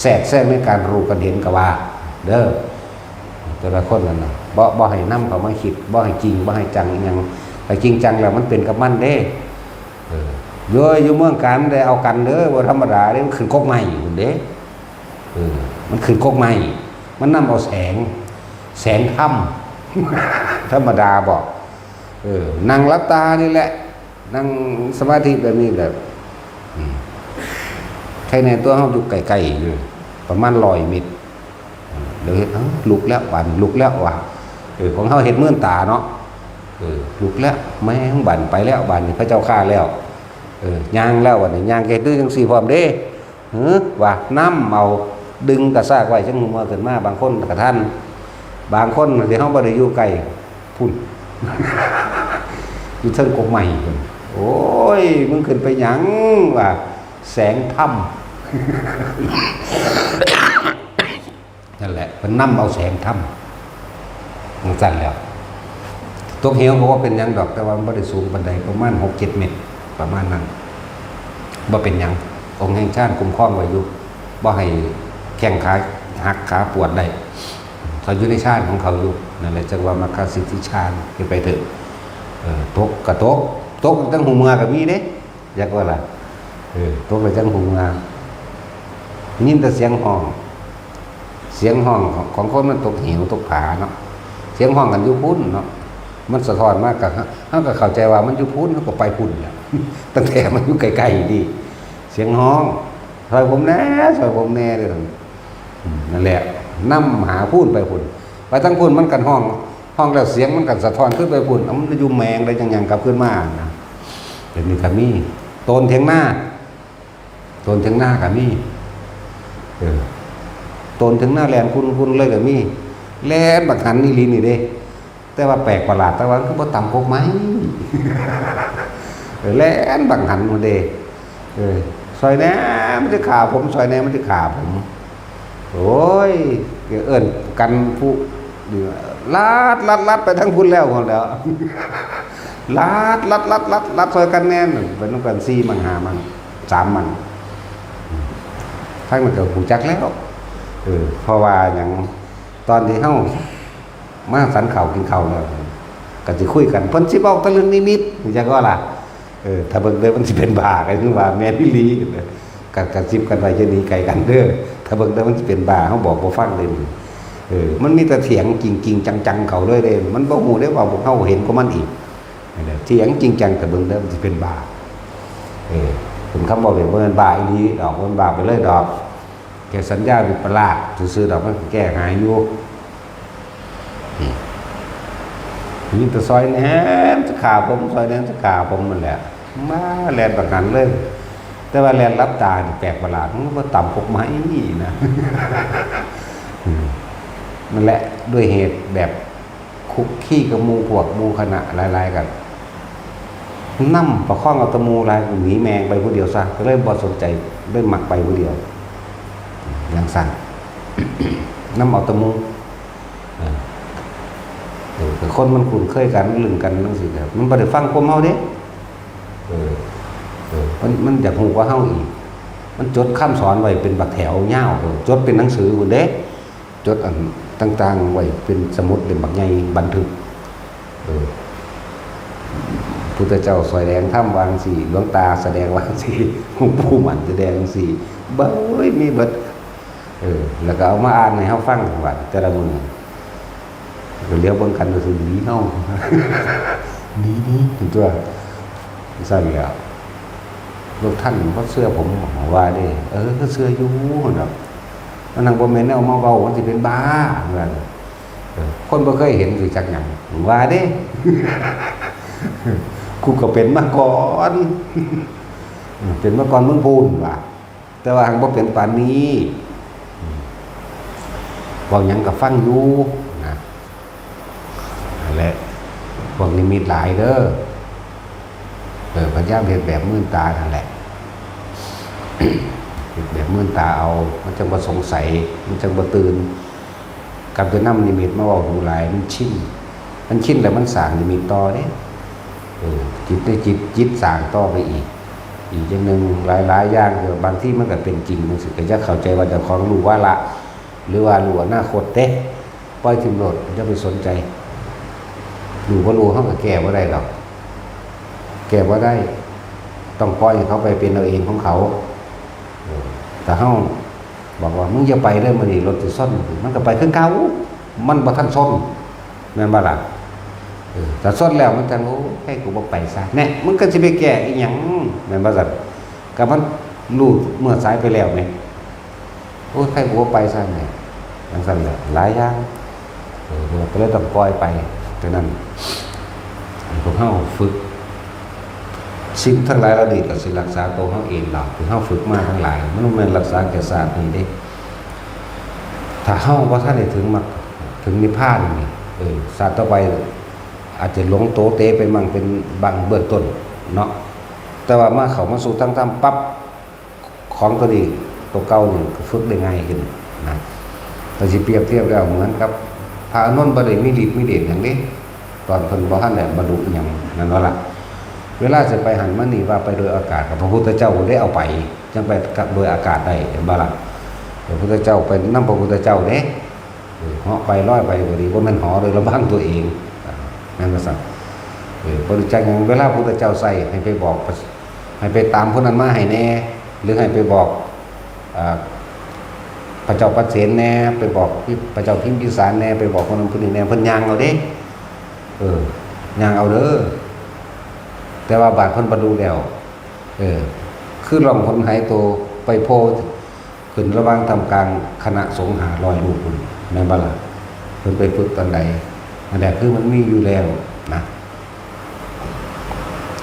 แทรกแซงในการรู้กันเห็นก็ว่า เด้อ แต่ละคนนั่นน่ะ บ่ บ่ให้นำเข้ามาคิด บ่ให้จริง บ่ให้จังอิหยัง ถ้าจริงจังแล้วมันเป็นกับมันเด้ เออ โยยอยู่เมืองการได้เอากันเด้อ บ่ธรรมดาเด้ มันขึ้นกกไม้พุ้นเด้ เออ มันขึ้นกกไม้ มันนำเอาแสง แสงธรรม ธรรมดาบ่ เออ นั่งหลับตานี่แหละ นั่งสมาธิแบบนี้แบบ อืม ใครในตัวเฮาอยู่ใกล้ๆ อยู่ ประมาณร้อยเมตร เดี๋ยวเห็น เอ้า ลุกแล้ว บาดนี้ลุกแล้วว่ะ เออ ของเฮาเห็นมืนตาเนาะ เออ ลุกแล้ว แม่ง บาดนี้ไปแล้ว บาดนี้พระเจ้าข้าแล้ว เออ ย่างแล้ว บาดนี้ย่างแกดื้อจังซี่พร้อมเด้ หือ ว่านำเอา ดึงกระซากไว้จังหัวขึ้นมา บางคนกระทัน บางคนที่เฮาบ่ได้อยู่ใกล้พุ้น อยู่เทิงกกไม้พุ้น โอ้ย มึงขึ้นไปหยัง ว่าแสงธรรม นั่นแหละ เพิ่นนำเอาแสงธรรมจั่งซั่นแหล้ว ตกเหวก็บ่เป็นหยังดอก แต่ว่ามันบ่ได้สูงปานใด ประมาณหกเจ็ดเมตร ประมาณนั้น บ่เป็นหยัง องค์แห่งฌานคุ้มครองไว้อยู่ บ่ให้แข้งขาหักขาปวดได้ เขาอยู่ในฌานของเขาอยู่ นั่นแหละจั่งว่ามัคคสิทธิฌาน ไปเถอะ เออ ตกก็ตก ตกตั้งหูเมือก็มีเด้ จักว่าล่ะ เออ ตกแล้วจั่งหูเมือ ยินแต่เสียงฮ้อง เสียงฮ้องของ ของคนมันตกเหวตกผาเนาะ เสียงฮ้องกันอยู่พุ้นเนาะ มันสะท้อนมาก็ เฮาก็เข้าใจว่ามันอยู่พุ้น เฮาก็ไปพุ้นแหละ ตั้งแต่มันอยู่ใกล้ๆนี่ เสียงฮ้อง "ซ่อยผมแหน่ ซ่อยผมแหน่" เด้อ อืม นั่นแหละ นำหาพุ้นไปพุ้น ไปทางพุ้นมันก็ฮ้อง ฮ้องแล้วเสียงมันก็สะท้อนขึ้นไปพุ้น เอามันอยู่แมงได้จั่งหยังกลับขึ้นมานะ เดี๋ยวนี้ก็มี โตนเถียงนา โตนเถียงนาก็มี เออ โตนเถียงนาแล่นคุนๆเลยก็มี แล่นบักหันอีหลีนี่เด้ แต่ว่าแปลกประหลาด แต่ว่ามันคือบ่ต่ำกกไม้ เออ แล่นบักหันพุ้นเด้ เออ ซ่อยแหน่ มันสิฆ่าผม ซ่อยแหน่ มันสิฆ่าผม โอ้ย เอิ้นกันผู้ ลัด ลัด ลัดไปทางพุ้นแล้วพุ้นแหล้ว ลัด ลัด ลัด ลัด ลัดซ่อยกันแหน่ ไปนำกันสี่มั่งห้ามั่ง สามมั่ง ทางนั้นก็ฮู้จักแล้ว เออ เพราะว่าหยัง ตอนที่เฮามาสันข้าวกินข้าวแล้ว ก็สิคุยกัน เพิ่นสิเว้าแต่เรื่องนิมิต จั่งว่าล่ะ เออ ถ้าเบิ่งเด้อมันสิเป็นบ้า ก็คือว่าแม่นอีหลี ก็กระซิบกันไว้อย่าหนีไกลกันเด้อ ถ้าเบิ่งเด้อมันสิเป็นบ้า เฮาบอกบ่ฟังเด้อ เออ มันมีแต่เถียงจริงๆจังๆเขาเลยเด้ มันบ่ฮู้เด้ว่าพวกเฮาเห็นกว่ามันอีก นั่นแหละ เถียงจริงจัง ถ้าเบิ่งเด้อมันสิเป็นบ้า เออ เป็นคำเว้าเล่น บ่แม่นบ้าอีหลีดอก บ่แม่นบ้าไปเลยดอก แค่สัญญาวิปลาสซื่อๆดอก มันก็แก้หายอยู่ อืม มีแต่ซ่อยแหน่ จะฆ่าผม ซ่อยแหน่ จะฆ่าผมนั่นแหละ มาแล่นบักหันเลย แต่ว่าแล่นหลับตานี่แปลกประหลาด มันบ่ต่ำกกไม้นี่นะ อืม นั่นแหละ ด้วยเหตุแบบคุกคีกับหมู่พวกหมู่คณะหลายๆ กัน นำประคองเอาแต่หมู่หลาย กูหนีแม่งไปผู้เดียวซะ ก็เลยบ่สนใจ เลยมักไปผู้เดียว จั่งซั่น นำเอาแต่หมู่ เออ เออ แต่คนมันคุ้นเคยกัน มันลึงกันจั่งซี้ครับ มันบ่ได้ฟังความเฮาเด้ เออ เออ มัน มันอยากฮู้กว่าเฮาอีก มันจดคำสอนไว้เป็นบักแถวยาว เออ จดเป็นหนังสือพุ้นเด้ จดอันต่างๆไว้เป็นสมุดเล่มบักใหญ่บันทึก เออ พุทธเจ้าซ่อยแดงธรรมว่าจั่งซี้ หลวงตาแสดงว่าจั่งซี้ หลวงปู่หมั่นแสดงจั่งซี้ เบ้ย มีเบิด เออ แล้วก็เอามาอ่านให้เฮาฟัง บัดแต่ละมื้อ ก็เหลียวเบิ่งกันก็คือหนีเฮา หนี หนี ตัว ซั่นแหล้ว ลูกท่านบ่เชื่อผม ว่าเด้ เออ ก็เชื่ออยู่ดอก มันนั่งบ่แม่นแนวมาเว้า มันสิเป็นบ้า ว่า เออ คนบ่เคยเห็นสิจักหยัง ว่าเด้ กูก็เป็นมาก่อน เป็นมาก่อนมึงพู้นว่า แต่ว่าหังบ่เป็นปานนี้ เว้าหยังก็ฟังอยู่นะ นั่นแหละ พวกนิมิตหลายเด้อ เออ พยายามเฮ็ดแบบมื่นตานั่นแหละ เฮ็ดแบบมื่นตาเอา มันจั่งบ่สงสัย มันจั่งบ่ตื่น กลับไปนำนิมิตมาเว้าดูหลาย มันชิน มันชินแล้วมันสร้างนิมิตต่อเด้ เออ จิตในจิต จิตสร้างต่อไปอีก อีกอย่างหนึ่ง หลายๆอย่าง เออ บางทีมันก็เป็นจริงจั่งซี้ ก็อย่าเข้าใจว่าเจ้าของรู้วาระ หรือว่ารู้อนาคตเด้ ปล่อยถิ่มโลด อย่าไปสนใจ รู้บ่รู้ เฮาก็แก้บ่ได้ดอก แก้บ่ได้ ต้องปล่อยให้เขาไปเป็นเอาเองของเขา เออ แต่เฮาบอกว่า "มึงอย่าไปเด้อ มื้อนี้รถสิชน" มันก็ไปคือเก่า มันบ่ทันชน แม่นบ่ล่ะ เออ ถ้าชนแล้วมันจั่ง "โอ้ย กูบ่ไปซะ" แน่ มึงก็สิไปแก้อีหยัง แม่นบ่ซั่น ก็มันรู้เมื่อสายไปแล้วแหม โอ้ย ใครบ่ไปซะแหม จั่งซั่นแหละ หลายอย่าง เออ ก็เลยต้องปล่อยไป เท่านั้น ให้พวกเฮาฝึก สิ่งทั้งหลายเหล่านี้ก็สิรักษาตัวเฮาเองดอก ที่เฮาฝึกมาทั้งหลาย มันบ่แม่นรักษาแค่ชาตินี้เด้ ถ้าเฮาบ่ทันได้ถึงมรรค ถึงนิพพานนี่ เออ ชาติต่อไป อาจจะหลงโตเตไปมั่งเป็นบางเบื้องต้นเนาะ แต่ว่ามาเข้ามาสู่ทางธรรมปั๊บ ของตัวนี้ ตัวเก่านี่ก็ฝึกได้ง่ายขึ้นนะ ก็สิเปรียบเทียบแล้วเหมือนกับ พระอานนท์บ่ได้มีฤทธิ์มีเดชหยังเด้ ตอนเพิ่นบ่ทันได้บรรลุอิหยัง นั่นว่าล่ะ เวลาสิไปหั้นมานี่ ว่าไปโดยอากาศ กับพระพุทธเจ้าได้เอาไป จั่งไปกับโดยอากาศได้ เห็นบ่ล่ะ พระพุทธเจ้าไปนำพระพุทธเจ้าเด้ เออ เหาะไปลอยไปก็ดี บ่แม่นเหาะโดยลำพังตัวเอง อ่า แม่นบ่ซั่น เออ บ่รู้จักหยัง เวลาพระพุทธเจ้าใส่ ให้ไปบอก ให้ไปตามผู้นั้นมาให้แหน่ หรือให้ไปบอก อ่า พระเจ้าปเสนแหน่ ไปบอกพระเจ้าพิมพิสารแหน่ ไปบอกคนนั้นคนนี้แหน่ เพิ่นย่างเอาเด้ เออ ย่างเอาเด้อ แต่ว่าบาดเพิ่นบรรลุแล้ว เออ คือล่องหนหายตัวไปโพธิ์ ขึ้นระหว่างท่ามกลางคณะสงฆ์ห้าร้อยรูปพุ้น แม่นบ่ล่ะ เพิ่นไปฝึกตอนใด อันนี้คือมันมีอยู่แล้วนะ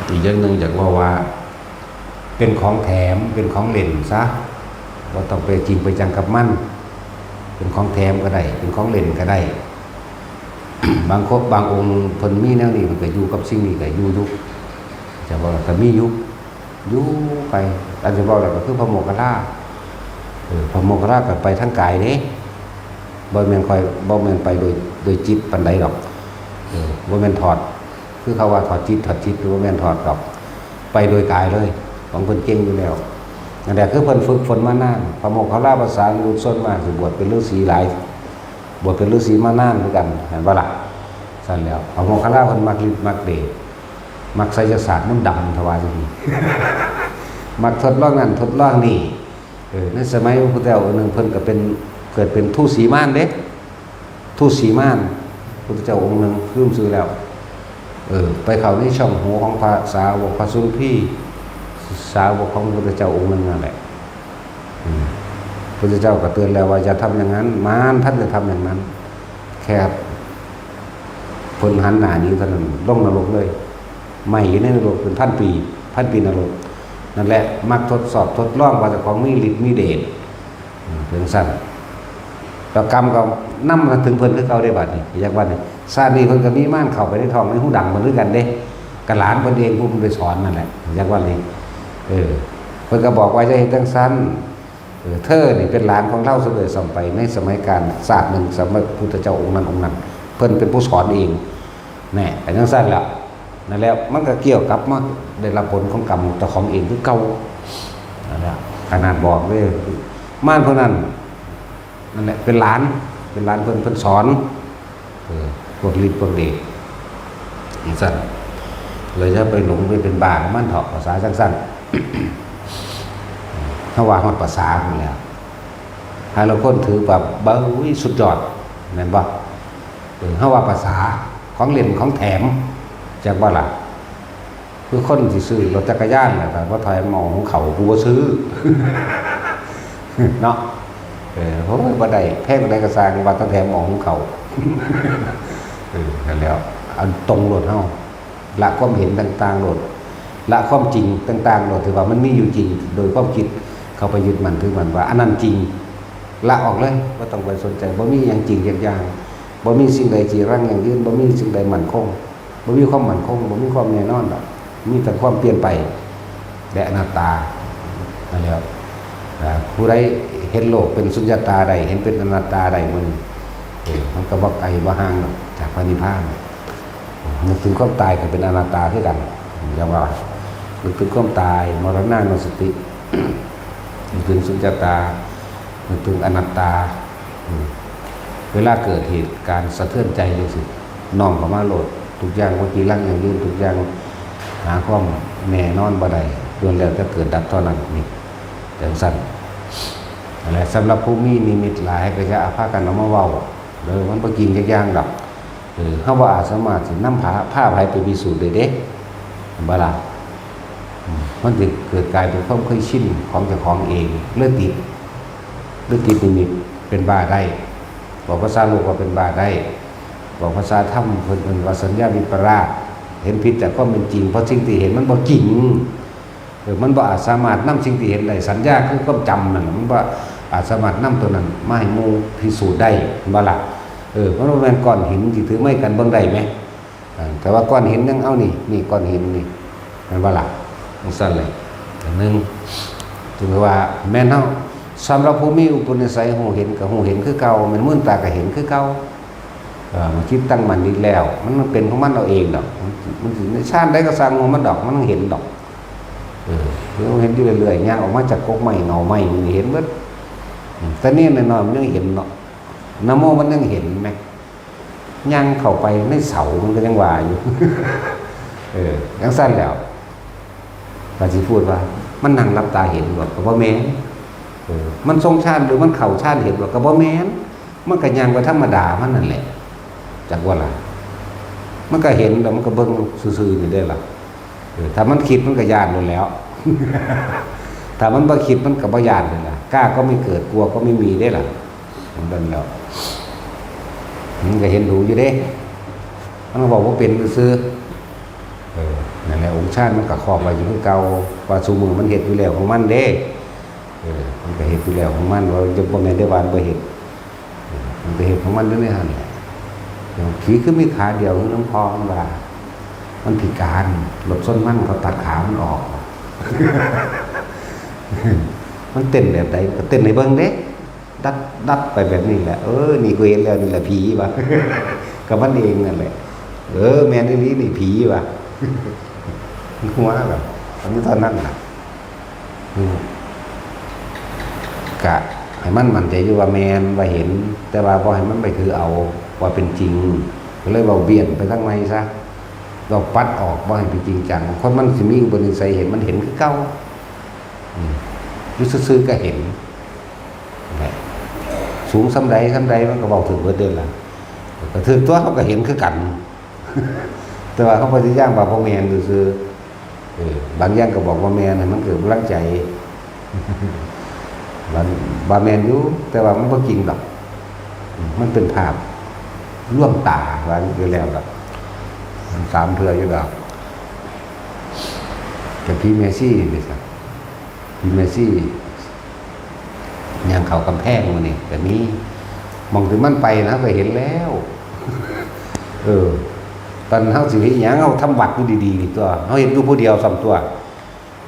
อีกอย่างหนึ่งอยากเว้าว่า เป็นของแถม เป็นของเล่นซะ บ่ต้องไปจริงไปจังกับมัน เป็นของแถมก็ได้ เป็นของเล่นก็ได้ บางคน บางองค์เพิ่นมีแนวนี้ เพิ่นก็อยู่กับสิ่งนี้ก็อยู่อยู่ จะบอกว่าก็มีอยู่ อยู่ไป อันสิบอกแล้วก็คือพระโมคคัลลา เออ พระโมคคัลลาก็ไปทางกายเด้ บ่แม่นค่อย บ่แม่นไปโดย โดยจิตปานใดดอก เออ บ่แม่นถอด คือเขาว่าถอดจิต ถอดจิต บ่แม่นถอดดอก ไปโดยกายเลย ของเพิ่นเก่งอยู่แล้ว นั่นแหละคือเพิ่นฝึกฝนมานาน พระโมคคัลลาภาษาลิบุตรส่วนมากสิบวชเป็นฤาษีหลาย บวชเป็นฤาษีมานานคือกัน เห็นบ่ล่ะ ซั่นแล้ว พระโมคคัลลาเพิ่นมักฤทธิ์มักเดช มักไสยศาสตร์มนต์ดำ ทว่าจั่งซี้ มักทดลองนั่นทดลองนี่ เออ ในสมัยพระพุทธเจ้าองค์หนึ่ง เพิ่นก็เป็น เกิดเป็นทูตสีมารเด้ ทูตสีมาร พุทธเจ้าองค์หนึ่ง ลืมชื่อแล้ว เออ ไปเข้าในช่องหูของพระสาวกพระสุนทรี สาวกของพระพุทธเจ้าองค์หนึ่งนั่นแหละ อืม พุทธเจ้าก็เตือนแล้วว่าอย่าทำอย่างนั้น มารท่านจะทำอย่างนั้น แค่เพิ่นหันหน้าหนีเท่านั้น ลงนรกเลย ไหม้อยู่ในนรกเป็นพันปี พันปีนรก นั่นแหละ มักทดสอบทดลองว่าเจ้าของมีฤทธิ์มีเดช อืม เป็นซั่น แล้วกรรมก็นำมาถึงเพิ่นคือเก่าได้บัดนี้ อยากว่านี่ ชาตินี้เพิ่นก็มีมารเข้าไปในท้องในหูดังเพิ่นคือกันเด้ กะหลานเพิ่นเองผู้เพิ่นไปสอนนั่นแหละ อยากว่านี่ เออ เพิ่นก็บอกว่าอย่าเฮ็ดจั่งซั่น เออ เธอนี่เป็นหลานของลาวซะด้วยซ้ำไป ในสมัยกาลชาติหนึ่ง สมัยพุทธเจ้าองค์นั้นองค์นั้น เพิ่นเป็นผู้สอนเอง แน่ เป็นจั่งซั่นแหละ นั่นแหละ มันก็เกี่ยวกับมาได้รับผลของกรรมเจ้าของเองคือเก่า นั่นแหละ ขนาดบอกเลย มารพวกนั้น นั่นแหละ เป็นหลาน เป็นหลานเพิ่น เพิ่นสอน เออ พวกฤทธิ์พวกเดชจั่งซั่น เลยจะไปหลงไปเป็นบ้ามันเถาะ ภาษาจั่งซั่น เฮาว่าฮอดภาษาพุ้นแหล้ว หาลางคนถือแบบ เบ้ย สุดยอด แม่นบ่ เออ เฮาว่าภาษา ของเล่นของแถม จักบ่ล่ะ คือคนสิซื้อรถจักรยานน่ะ แต่ว่าถอยหม้อหุงข้าว กูบ่ซื้อ เนาะ เออ โอ้ย บ่ได้ แพงปานใดก็ซ่าง ว่าแต่แถมหม้อหุงข้าว เออ นั่นแหล้ว อันตรงโลดเฮา ละความเห็นต่างๆโลด ละความจริงต่างๆโลด ที่ว่ามันมีอยู่จริง โดยความคิดเข้าไปยึดมั่นถือมั่นว่าอันนั้นจริง ละออกเลย บ่ต้องไปสนใจ บ่มีหยังจริงจักอย่าง บ่มีสิ่งใดจีรังยั่งยืน บ่มีสิ่งใดมั่นคง บ่มีความมั่นคง บ่มีความแน่นอนดอก มีแต่ความเปลี่ยนไป และอนัตตา นั่นแหละ อ่า ผู้ใดเห็นโลกเป็นสุญญตาได้ เห็นเป็นอนัตตาได้ มัน เออ มันก็บ่ไกลบ่ห่างดอกจากพระนิพพาน นึกถึงความตายก็เป็นอนัตตาคือกัน อย่างว่า นึกถึงความตาย มรณานุสติ นึกถึงสุญญตา นึกถึงอนัตตา อืม เวลาเกิดเหตุการณ์สะเทือนใจจังซี้ น้อมเข้ามาโลด ทุกอย่างบ่จีรังยั่งยืน ทุกอย่างหาความแน่นอนบ่ได้ ล้วนแล้วแต่เกิดดับเท่านั้น นี่ จั่งซั่น นั่นแหละ สำหรับผู้มีนิมิตหลายก็อย่าพากันเอามาเว้าเด้อ มันบ่จริงจักอย่างดอก เออ เฮาบ่อาจสามารถสินำพา พาไผไปพิสูจน์ได้เด้ เห็นบ่ล่ะ อืม มันสิเกิดกลายเป็นความเคยชินของเจ้าของเอง เลยติด เลยติดนิมิตเป็นบ้าได้ บอกภาษาโลกว่าเป็นบ้าได้ บอกภาษาธรรมเพิ่น เพิ่นว่าสัญญาวิปลาส เห็นผิดจากความเป็นจริง เพราะสิ่งที่เห็นมันบ่จริง เออ มันบ่อาจสามารถนำสิ่งที่เห็นได้ สัญญาคือความจำนั่นน่ะ มันบ่อาจสามารถนำตัวนั้นมาให้หมู่พิสูจน์ได้ เห็นบ่ล่ะ เออ มันบ่แม่นก้อนหินที่ถือไม้กันเบิ่งได้ไหม อ่า แต่ว่าก้อนหินยังเอานี่ นี่ก้อนหินนี่ มันบ่ล่ะ จั่งซั่นเลย อันหนึ่ง ถือว่าแม่นเฮา สำหรับผู้มีอุปนิสัยฮู้เห็นก็ฮู้เห็นคือเก่า แม่นมืนตาก็เห็นคือเก่า เออ มันคิดตั้งมั่นอีกแล้ว มันเป็นของมันเอาเองดอก มัน มันสิในชาติใดก็ซ่างของมันดอก มันเห็นดอก เออ เห็นอยู่เรื่อยๆ ย่างออกมาจากกกไม้เงาไม้นี่เห็นเบิด อืม แต่นี่น้อยๆ มันยังเห็นเนาะ นะโมมันยังเห็นไหม ย่างเข้าไปในเสามันก็ยังว่าอยู่ เออ จั่งซั่นแล้ว ก็สิพูดว่า มันนั่งหลับตาเห็นบ่ ก็บ่แม่น เออ มันทรงฌานหรือมันเข้าฌานเห็นบ่ ก็บ่แม่น มันก็ย่างไปธรรมดามันนั่นแหละ จักว่าล่ะ มันก็เห็นแล้วมันก็เบิ่งซื่อๆ นี่ได้ล่ะ เออ ถ้ามันคิดมันก็ย้านโลดแหล้ว ถ้ามันบ่คิดมันก็บ่ย้านเลยล่ะ กล้าก็ไม่เกิด กลัวก็ไม่มีได้ล่ะ มันเป็นแล้ว มันก็เห็นดูอยู่เด้ มันก็บอกว่าเป็นซื่อๆ เออ นั่นแหละ องค์ฌานมันก็ครอบไว้อยู่คือเก่า ว่าซุมื้อมันเฮ็ดอยู่แล้วของมันเด้ เออ มันก็เฮ็ดอยู่แล้วของมัน ว่าจะบ่แม่นได้ว่ามันบ่เฮ็ด เออ มันก็เฮ็ดของมันอยู่ในหั่นแหละ เดี๋ยวผีคือมีขาเดียวคือหลวงพ่อมันว่า มันพิการ รถชนมันเขาตัดขามันออก มันเต้นแบบใดก็เต้นให้เบิ่งเด้ ดัด ดัดไปแบบนี้แหละ เออ นี่กูเห็นแล้ว นี่แหละผีว่ะ กับมันเองนั่นแหละ เออ แม่นอีหลี นี่ผีว่ะ หัวแบบ อันนี้เท่านั้นน่ะ อืม กะให้มันมั่นใจอยู่ว่าแม่น ว่าเห็น แต่ว่าบ่ให้มันไปถือเอาว่าเป็นจริง ก็เลยเว้าเบี่ยงไปทางใหม่ซะ เว้าปัดออก บ่ให้ไปจริงจัง คนมันสิมีอุปนิสัยเห็น มันเห็นคือเก่า อืม อยู่ซื่อๆ ก็เห็น แหละ สูงส่ำใดส่ำใดมันก็เว้าถืกเบิดเด้ล่ะ ก็ถืกตัว เขาก็เห็นคือกัน แต่ว่าเขาพยายามว่าบ่แม่นซื่อๆ เออ บางอย่างก็บอกว่าแม่น ให้มันเกิดกำลังใจ มันว่าแม่นอยู่ แต่ว่ามันบ่จริงดอก มันเป็นภาพลวงตา ว่าอยู่แล้วดอก มันสามเทื่ออยู่ดอก แต่ผีแม่ชีนี่ซะ ผีแม่ชี ย่างเข้ากำแพงมื้อนี้ก็มี หม่องที่มันไปนะ ก็เห็นแล้ว เออ ตอนเฮาสิเฮ็ดหยัง เฮาทำวัดอยู่ดีๆ นี่ตัว เฮาเฮ็ดอยู่ผู้เดียวซ้ำตัว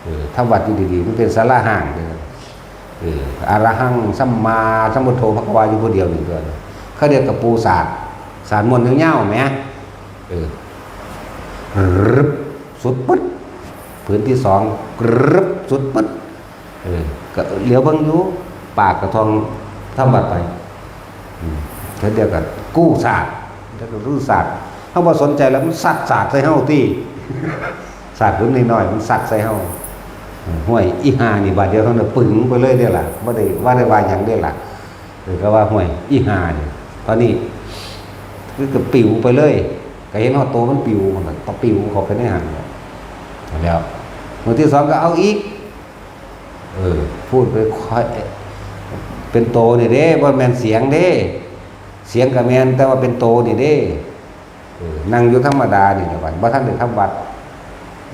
เออ ทำวัดอยู่ดีๆ มันเป็นศาลาห้างเด้อ เออ อะระหังสัมมาสัมพุทโธภะคะวาอยู่ผู้เดียวนี่ตัว เขาเรียกกับปูสาด สาดมนต์ยาวๆ แหม เออ กรึบ สุดปึ๊ด ผืนที่สอง กรึบ สุดปึ๊ด เออ ก็เหลียวเบิ่งอยู่ ปากกระทองทำวัดไป อืม เทื่อเดียวกันกู้สาด แล้วก็กู้สาด เฮาบ่สนใจแล้ว มันสัดสาดใส่เฮาติ สาดผืนน้อยๆ มันสัดใส่เฮา อืม ห้วย อีห่านี่ บาดเดียวเท่านั้น ปึ๋งไปเลยเด้ล่ะ บ่ได้ บ่ได้ว่าหยังเด้ล่ะ เออ ก็ว่า ห้วย อีห่านี่ ตอนนี้ คือก็ปิวไปเลย ก็เห็นฮอดโตมันปิว มันก็ปิวเข้าไปในหั่นแหละ แล้ว มื้อที่สองก็เอาอีก เออ พูดไปค่อย เป็นโตนี่เด้ บ่แม่นเสียงเด้ เสียงก็แม่น แต่ว่าเป็นโตนี่เด้ เออ นั่งอยู่ธรรมดานี่แหละ บ่ทันได้ทำวัด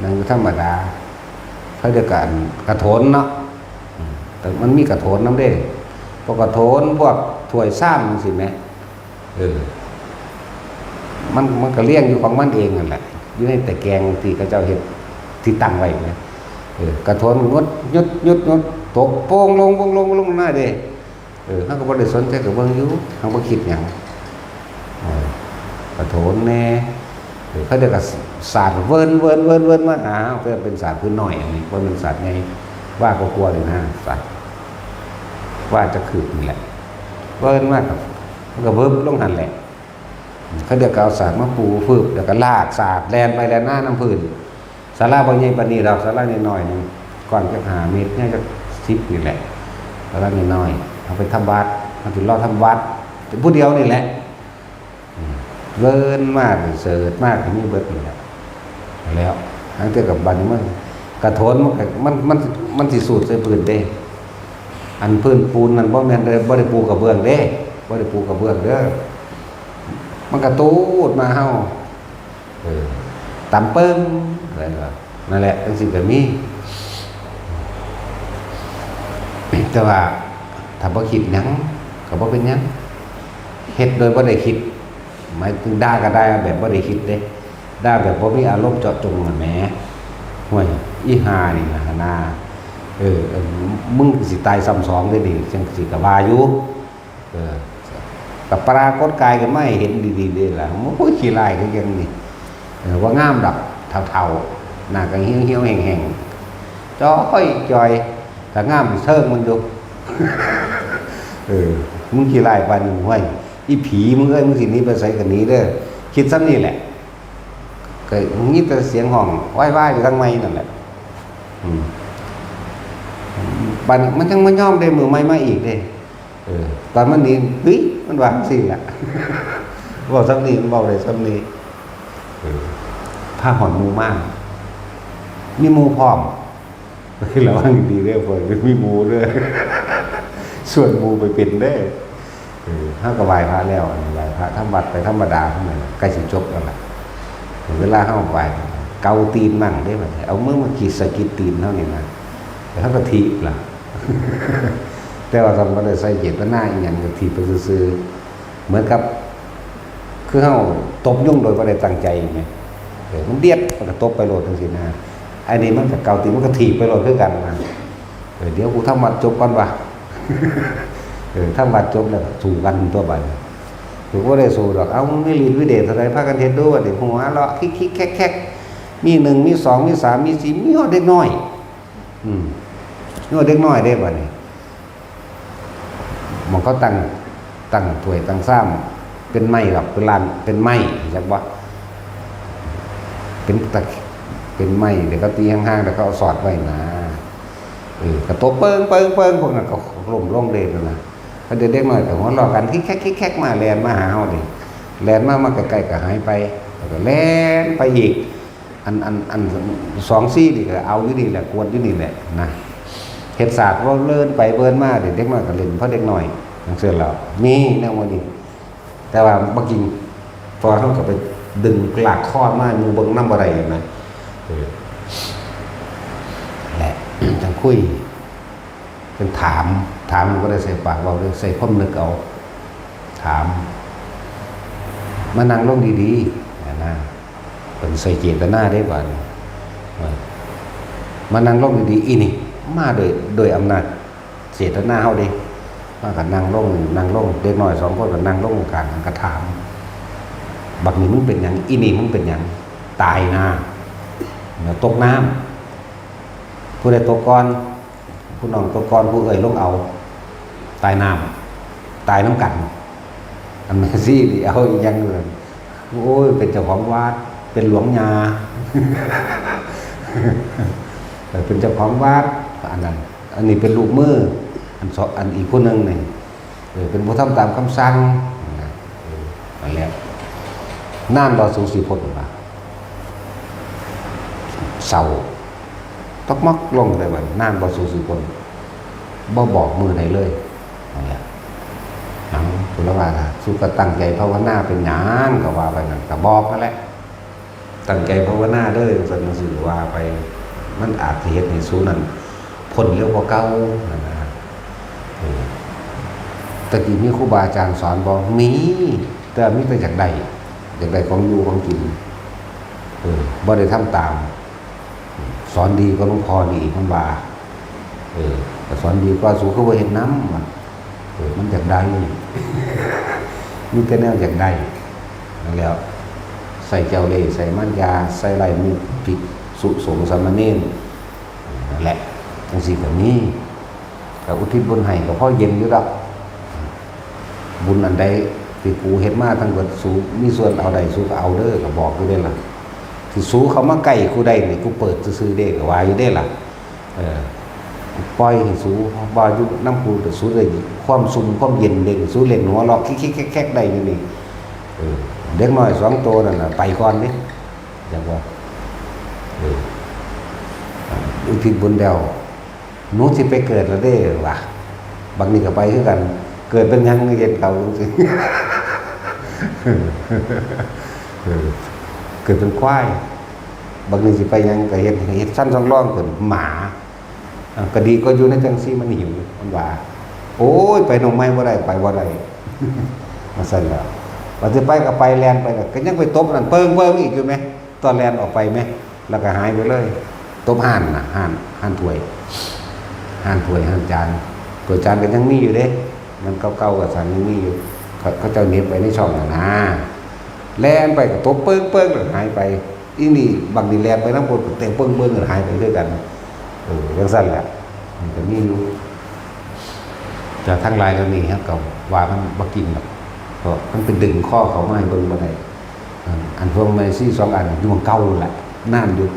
นั่งอยู่ธรรมดา เขาเรียกกันกระโถนเนาะ อืม แต่มันมีกระโถนนำเด้ พวกกระโถน พวกถ้วยชามจั่งซี้แหม เออ มัน มันก็เรียงอยู่ของมันเองนั่นแหละ อยู่ในตะแกรงที่เขาเจ้าเฮ็ด ที่ตั้งไว้นะ เออ กระโถนงด หยุด หยุด หยุด ตกโป่งลง โป่งลง โป่งลงมาเด้ เออ เฮาก็บ่ได้สนใจ ก็เบิ่งอยู่ เฮาบ่คิดหยัง เออ กระโถนแน่ เออ เขาเจ้าก็สาดเวิ้น เวิ้น เวิ้น เวิ้นมาหาเฮา แต่เป็นสาดพื้นน้อย อันนี้บ่แม่นสาดใหญ่ ว่าก็กลัวเลยนะ สาด ว่าจะคืบนี่แหละ เวิ้นมากครับ มันก็เวิบลงหั่นแหละ เขาเจ้าก็เอาสาดมาปูฟืบ แล้วก็ลากสาดแล่นไปแล่นมานำพื้น ศาลาบ่ใหญ่ปานนี้ดอก ศาลาน้อยๆ หนึ่ง กว้างจักห้าเมตร ยาวจักสิบนี่แหละ ศาลาน้อยๆ เอาไปทำวัด เอาไปรอทำวัด เป็นผู้เดียวนี่แหละ อืม เวิ้นมาก เสิร์ชมาก มีเบิดนี่แหละ แล้ว ทั้งเทื่อกับบัดนี้มัน กระโถนมันก็ มัน มัน มันสิสูดใส่พื้นเด้ อันพื้นปูนนั่นบ่แม่นเด้ บ่ได้ปูกระเบื้องเด้ บ่ได้ปูกระเบื้องเด้อ มันกระตูดมาเฮา เออ ตำเปิ้ง อะไรก็ นั่นแหละ จั่งซี้ก็มี แต่ว่า ถ้าบ่คิดหยัง ก็บ่เป็นหยัง เฮ็ดโดยบ่ได้คิด หมายถึงด่าก็ด่าแบบบ่ได้คิดเด้ ด่าแบบบ่มีอารมณ์เจาะจงน่ะแหม ห่วย อีห่านี่นะ หานา เออ เออ มึงสิตายซ้ำสองเด้นี่ จั่งซี้ก็ว่าอยู่ เออ ก็ปรากฏกายขึ้นมาให้เห็นดีๆเด้ล่ะ โอ้ย ขี้ร้ายคือหยังนี่ เออ ว่างามดอก เฒ่าๆ หน้าก็เหี่ยวๆแห้งๆ จ้อยจ้อย ก็งามเซิงมันอยู่ เออ มึงขี้ร้ายปานนี้ ห้วย อีผีมึงเอ้ย มึงสิหนีไปไสก็หนีเด้อ คิดส่ำนี้แหละ ก็มีแต่เสียงฮ้องว้ายๆอยู่ทางไมค์นั่นแหละ อืม บัดนี้มันจั่งบ่ยอมเด้ มื้อใหม่มาอีกเด้ เออ ตอนมันหนี เฮ้ย มันว่าจั่งซี้ล่ะ เว้าส่ำนี้ มันเว้าได้ส่ำนี้ เออ พาฮอดหมู่มา มีหมู่พร้อม ระวังดีเด้อ พวกมีหมู่เด้อ ชวนหมู่ไปเป็นเด้อ เออ เฮาก็ไหว้พระแล้ว อันนี้ไหว้พระทำวัดไปธรรมดาเท่านั้น ใกล้สิจบแล้วล่ะ เวลาเฮาไหว้ เกาตีนมั่งเด้ บัดนี้ เอามือมาขีดสะกิดตีนเฮานี่นะ แล้วเฮาก็ถีบล่ะ แต่ว่าตอนบ่ได้ใส่เจตนาอีหยัง ก็ถีบไปซื่อๆ เหมือนกับ คือเฮาตบยุงโดยบ่ได้ตั้งใจแหม เออ มันเดียด มันก็ตบไปโลดจั่งซี้นะ อันนี้มันก็เกาตีน มันก็ถีบไปโลดคือกันนะ เออ เดี๋ยวกูทำวัดจบก่อนวะ เออ ทำวัดจบแล้วก็สู้กันตั๊วบัดนี้ กูบ่ได้สู้ดอก เอ้า มึงมีฤทธิ์มีเดชเท่าใด พากันเฮ็ดดูบัดนี้ หัวเราะคิกๆแคกๆ มีหนึ่ง มีสอง มีสาม มีสี่ มีฮอดเด็กน้อย อืม มีฮอดเด็กน้อยเด้บัดนี้ หม่องเขาตั้ง ตั้งถ้วยตั้งชาม เป็นไม้ดอก เป็นลาน เป็นไม้ จักบ่ เป็นตะ เป็นไม้ เดี๋ยวเขาตีห่างๆ เดี๋ยวเขาเอาสอดไว้นะ เออ ก็ตบเปิงเปิงเปิง พวกนั้นก็ล้มลงเลยนั่นนะ ก็เด็กน้อยก็หัวเราะกัน คิกแคกคิกแคกมา แล่นมาหาเฮานี่ แล่นมา มาใกล้ๆ ก็หายไป แล้วก็แล่นไปอีก อัน อัน อัน สองสี่ นี่ก็เอาอยู่นี่แหละ กวดอยู่นี่แหละนะ เฮ็ดสากเว้าเลิ่นไปเบิ่นมา เด็กน้อยก็เล่น พอเด็กน้อยจั่งซี้แล้ว มีแนวนี้ แต่ว่าบ่กิน เพราะว่าเฮาก็ไปดึงลากคอมา หมู่เบิ่งนำบ่ได้นะ เออ แหละ จั่งคุย จั่งถาม ถามก็ได้ใส่ปากเว้า ได้ใส่ความนึกเอา ถาม มานั่งลงดีๆ นะนะ เพิ่นใส่เจตนาเด้บัดนี้ เออ มานั่งลงดีๆ อีนี่ มาโดย โดยอำนาจเจตนาเฮาเด้ มาก็นั่งลง นั่งลง เด็กน้อยสองคนก็นั่งลงกลาง ก็ถาม บักนี่มึงเป็นหยัง อีนี่มึงเป็นหยัง ตายนา ตกน้ำ ผู้ใดตกก่อน ผู้น้องตกก่อน ผู้เอื้อยลงเอา ตายน้ำ ตายนำกัน อันแม่ชีนี่เอาอีหยังเลย โอ้ย เป็นเจ้าของวัด เป็นหลวงญา เออ เป็นเจ้าของวัด อันนั้น อันนี้เป็นลูกมือ อันสอง อันอีกผู้หนึ่งนี่ เออ เป็นผู้ทำตามคำสั่งนะ เออ นั่นแหละ นานบ่สูสิพ้นว่า เศร้า ตกมักลงเลยว่า นานบ่สูสิพ้น บ่บอกมื้อใดเลย นั่นแหละ เอา พุทธวานะสูก็ตั้งใจภาวนาเป็นหยังก็ว่าไปนั่น ก็บอกนั่นแหละ ตั้งใจภาวนาเด้อ จั่งซั่นจั่งซี้ว่าไป มันอาจสิเฮ็ดให้สูนั่นพ้นเร็วกว่าเก่า นั่นนะ เออ แต่กี้มีครูบาอาจารย์สอนบ่ มี แต่มีแต่อยากได้ อยากได้ของอยู่ของกิน เออ บ่ได้ทำตาม สอนดีกว่าหลวงพ่อนี่อีก มันว่า เออ แต่สอนดีกว่า สูคือบ่เฮ็ดนำ มัน เออ มันอยากได้ มีแต่แนวอยากได้ นั่นแหละ ใส่แก้วเล่ห์ ใส่มารยา ใส่ลายมือภิกษุสงฆ์สามเณร นั่นแหละ จั่งซี้ก็มี ก็อุทิศบุญให้ก็พอเย็นอยู่ดอก บุญอันใดที่กูเฮ็ดมาทั้งเบิด สูมีส่วนเอาได้ สูก็เอาเด้อ ก็บอกอยู่เด้ล่ะ ที่สูเข้ามาใกล้กูได้นี่ กูเปิดซื่อๆเด้ ก็ว่าอยู่เด้ล่ะ เออ ปล่อยให้สูบ่อยู่นำกู แต่สูได้ความสุขความเย็นเด้ สูเล่นหัวเราะคิกๆแคกๆได้อยู่นี่ เออ เด็กน้อยสองตัวนั่นน่ะ ไปก่อนเด้ จั่งว่า เออ อุทิศบุญแล้ว หนูสิไปเกิดแล้วเด้ ว่ะ บักนี่ก็ไปคือกัน เกิดเป็นหยัง เฮ็ดเขาจั่งซี้ เออ เกิดเป็นควาย บักนี่สิไปหยัง ก็เฮ็ด เฮ็ดชั้นสองรองขึ้น หมา อ่ะ ก็ดีก็อยู่ในจั่งซี่ มันหิว มันว่า โอ้ย ไปหนองไม้บ่ได้ ไปบ่ได้ มาซั่นแล้ว ว่าสิไปก็ไป แล่นไปก็ ก็ยังไปตบนั่นเปิงเปิงอีกอยู่แหม ตอนแล่นออกไปแหม แล้วก็หายไปเลย ตบห่านน่ะ ห่าน ห่านถ้วย ห่านถ้วย ห่านจาน ถ้วยจานก็ยังมีอยู่เด้ มันเก่าๆ ก็สั่นยังมีอยู่ เขา เขาเจ้าเหน็บไว้ในช่องน่ะนะ แล่นไปก็ตบเปิงเปิงแล้วหายไป อีนี่บักนี่แล่นไปนำ เตะเปิงเปิงแล้วหายไปคือกัน เออ จั่งซั่นแหละ มันก็มีอยู่ แต่ทั้งหลายเหล่านี้ เฮาก็ว่ามันบ่จริงดอก เพราะมันไปดึงคอเขามาให้เบิ่งบ่ได้ อัน อันพวกแม่ชีสองอันอยู่หม่องเก่านั่นแหละ นานอยู่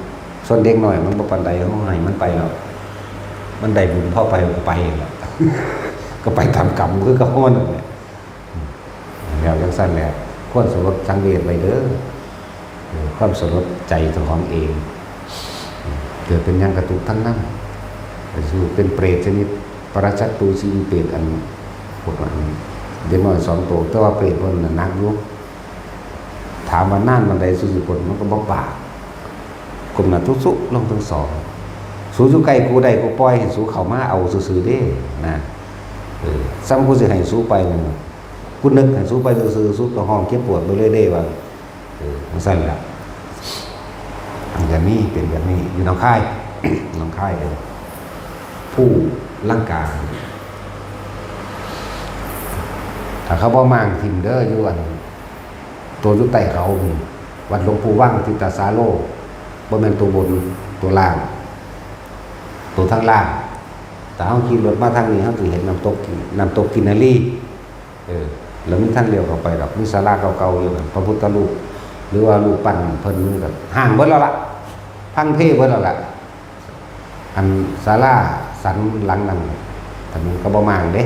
ส่วนเด็กน้อยมันบ่ปานใด เฮาให้มันไปแล้ว มันได้บุญพอไปก็ไปนั่นแหละ ก็ไปตามกรรมคือเก่านั่นแหละ แล้วจั่งซั่นแหละ ควรสลดสังเวชไว้เด้อ เออ ความสลดใจเจ้าของเอง เกิดเป็นหยังกะทุกข์ทั้งนั้น ก็คือเป็นเปรตชนิด ปรจจตู ชีวิตเปรต อัน พวกอัน เด็กน้อยสองตัว แต่ว่าเปรตเพิ่นน่ะหนักอยู่ ถามว่านานปานใดสุสิพ้น มันก็บ่ปาก ก้มหน้าตุ๊สุลงทั้งสอง สูอยู่ใกล้กูได้ กูปล่อยให้สูเข้ามาเอาซื่อๆเด้ นะ เออ ซ้ำกูสิให้สูไปนั่น กูนึกให้สูไปซื่อๆ สูก็ฮ้องเจ็บปวดไปเลยเด้ ว่า เออ จั่งซั่นล่ะ มันก็มี เป็นแบบนี้ อยู่หนองคาย หนองคายเด้อ ภูลังกา ถ้าเขาบ่มางถิ่มเด้อ อยู่อัน ตัวอยู่ใต้เขานี่ วัดหลวงปู่วัง ทิตาสาโล บ่แม่นตัวบน ตัวล่าง ตัวทางล่าง แต่เฮาขี่รถมาทางนี้ เฮาสิเห็นน้ำตก น้ำตกกินนารี เออ แล้วมีทางเลี้ยวเข้าไปดอก มีศาลาเก่าๆอยู่นั่น พระพุทธรูป หรือว่ารูปปั้นเพิ่น มันก็ฮ้างเบิดแล้วล่ะ พังเพเบิดแล้วล่ะ อันศาลาสันหลังนั่น แต่มันก็บ่มางเด้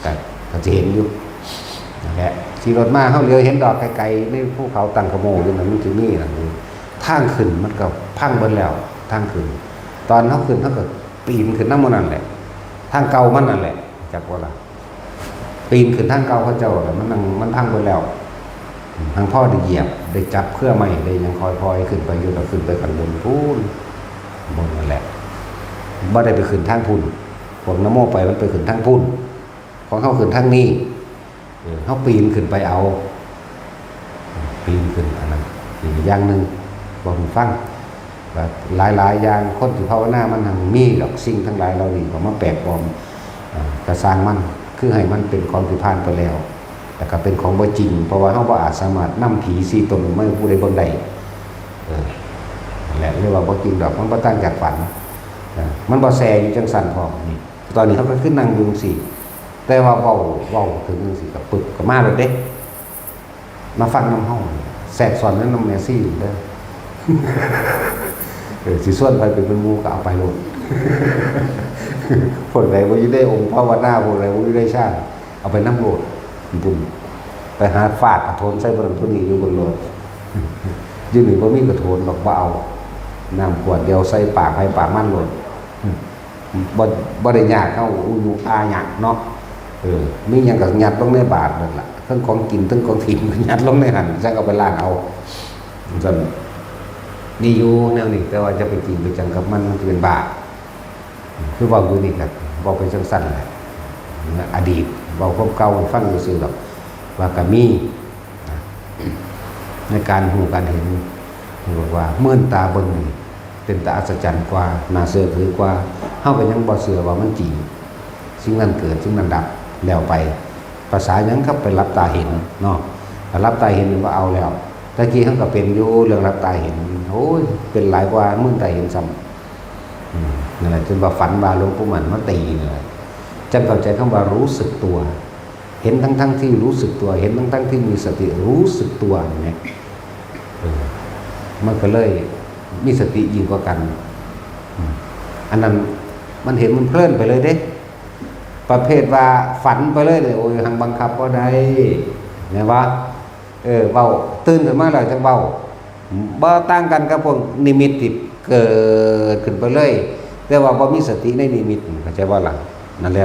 แต่ก็สิเห็นอยู่ นั่นแหละ ขี่รถมา เฮาเหลียวเห็นดอกไกลๆ ในภูเขาตังขโมอยู่นั่น มันสิมีนั่นอยู่ ทางขึ้นมันก็พังเบิดแล้ว ทางขึ้น ตอนเฮาขึ้น เฮาก็ปีนขึ้นนำหมู่นั่นแหละ ทางเก่ามันนั่นแหละ จักว่าล่ะ ปีนขึ้นทางเก่าเขาเจ้าน่ะ มันนั่ง มันพังเบิดแล้ว หังพอได้เหยียบ ได้จับเครือไม้ ได้หยังค่อยๆขึ้นไปอยู่ ก็ขึ้นไปข้างบนพู้น บนนั่นแหละ บ่ได้ไปขึ้นทางพู้น พวกนโมไปมันไปขึ้นทางพู้น ของเฮาขึ้นทางนี้ เออ เฮาปีนขึ้นไปเอา ปีนขึ้น อันนั้นอีกอย่างหนึ่ง บอกให้ฟัง ว่าหลายๆอย่าง คนที่ภาวนามันหังมีดอก สิ่งทั้งหลายเหล่านี้ก็มาแปลกปลอม อ่า กะซ่างมัน คือให้มันเป็นของที่ผ่านไปแล้ว แล้วก็เป็นของบ่จริง เพราะว่าเฮาบ่อาจสามารถนำผีสี่ตนมาให้ผู้ใดเบิ่งได้ เออ นั่นแหละ เรียกว่าบ่จริงดอก มันบ่ต่างจากฝัน อ่า มันบ่แซ่อยู่จั่งซั่นพร้อมนี่ ตอนนี้เฮาก็คือนั่งอยู่จั่งซี้ แต่ว่าเว้า เว้าถึงจั่งซี้ก็ปึบก็มาเลยเด้ มาฟังนำเฮา แทรกซ้อนนำแม่ชีเด้อ เออ สิชวนไปเป็นหมู่ก็เอาไปโลด พวกใดบ่อยู่ในองค์ภาวนา พวกใดบ่อยู่ในฌาน เอาไปนำโลด บุญ ไปหาฟาดกระโถนใส่บ่นั้นผู้นี้อยู่บนโลด อยู่นี่บ่มีกระโถนดอก บ่เอา น้ำขวดเดียวใส่ปากไผปากมันโลด บ่ บ่ได้ยาก เฮาอุยุอาหยังเนาะ เออ มีหยังก็ยัดลงในบาตรนั่นล่ะ เทั้งของกิน เทั้งของถิ่ม ก็ยัดลงในหั่น จั่งเอาไปล้างเอา ซั่น มีอยู่แนวนี้ แต่ว่าจะไปจริงไปจังกับมัน มันสิเป็นบาป คือเว้าอยู่นี่ก็เว้าไปจั่งซั่นแหละ อดีต เว้าความเก่าให้ฟังซื่อๆดอก ว่าก็มี ในการฮู้การเห็น บอกว่าเมื่อนตาเบิ่งนี่ เป็นตาอัศจรรย์กว่า น่าเชื่อถือกว่า เฮาก็ยังบ่เชื่อว่ามันจริง สิ่งนั้นเกิด สิ่งนั้นดับ แล้วไป ภาษาหยังครับ ไปหลับตาเห็นเนาะ ถ้าหลับตาเห็นมันบ่เอาแล้ว ตะกี้เฮาก็เป็นอยู่เรื่องหลับตาเห็น โอ้ย เป็นหลายกว่าเมื่อนตาเห็นซ้ำ อืม นั่นแหละ จนว่าฝันว่าหลวงปู่หมั่นมาตีนั่นแหละ จั่งเข้าใจคำว่ารู้สึกตัว เห็นทั้งๆที่รู้สึกตัว เห็นทั้งๆที่มีสติรู้สึกตัวเนี่ย เออ มันก็เลยมีสติยิ่งกว่ากัน อืม อันนั้นมันเห็นมันเพลินไปเลยเด้ ประเภทว่าฝันไปเลยเนี่ย โอ้ย หังบังคับบ่ได้ แม่นบ่ เออ เว้า ตื่นขึ้นมาแล้วจั่งเว้า บ่ต่างกันกับพวกนิมิตที่เกิดขึ้นไปเลย แต่ว่าบ่มีสติในนิมิต เข้าใจบ่ล่ะ นั่นแหละ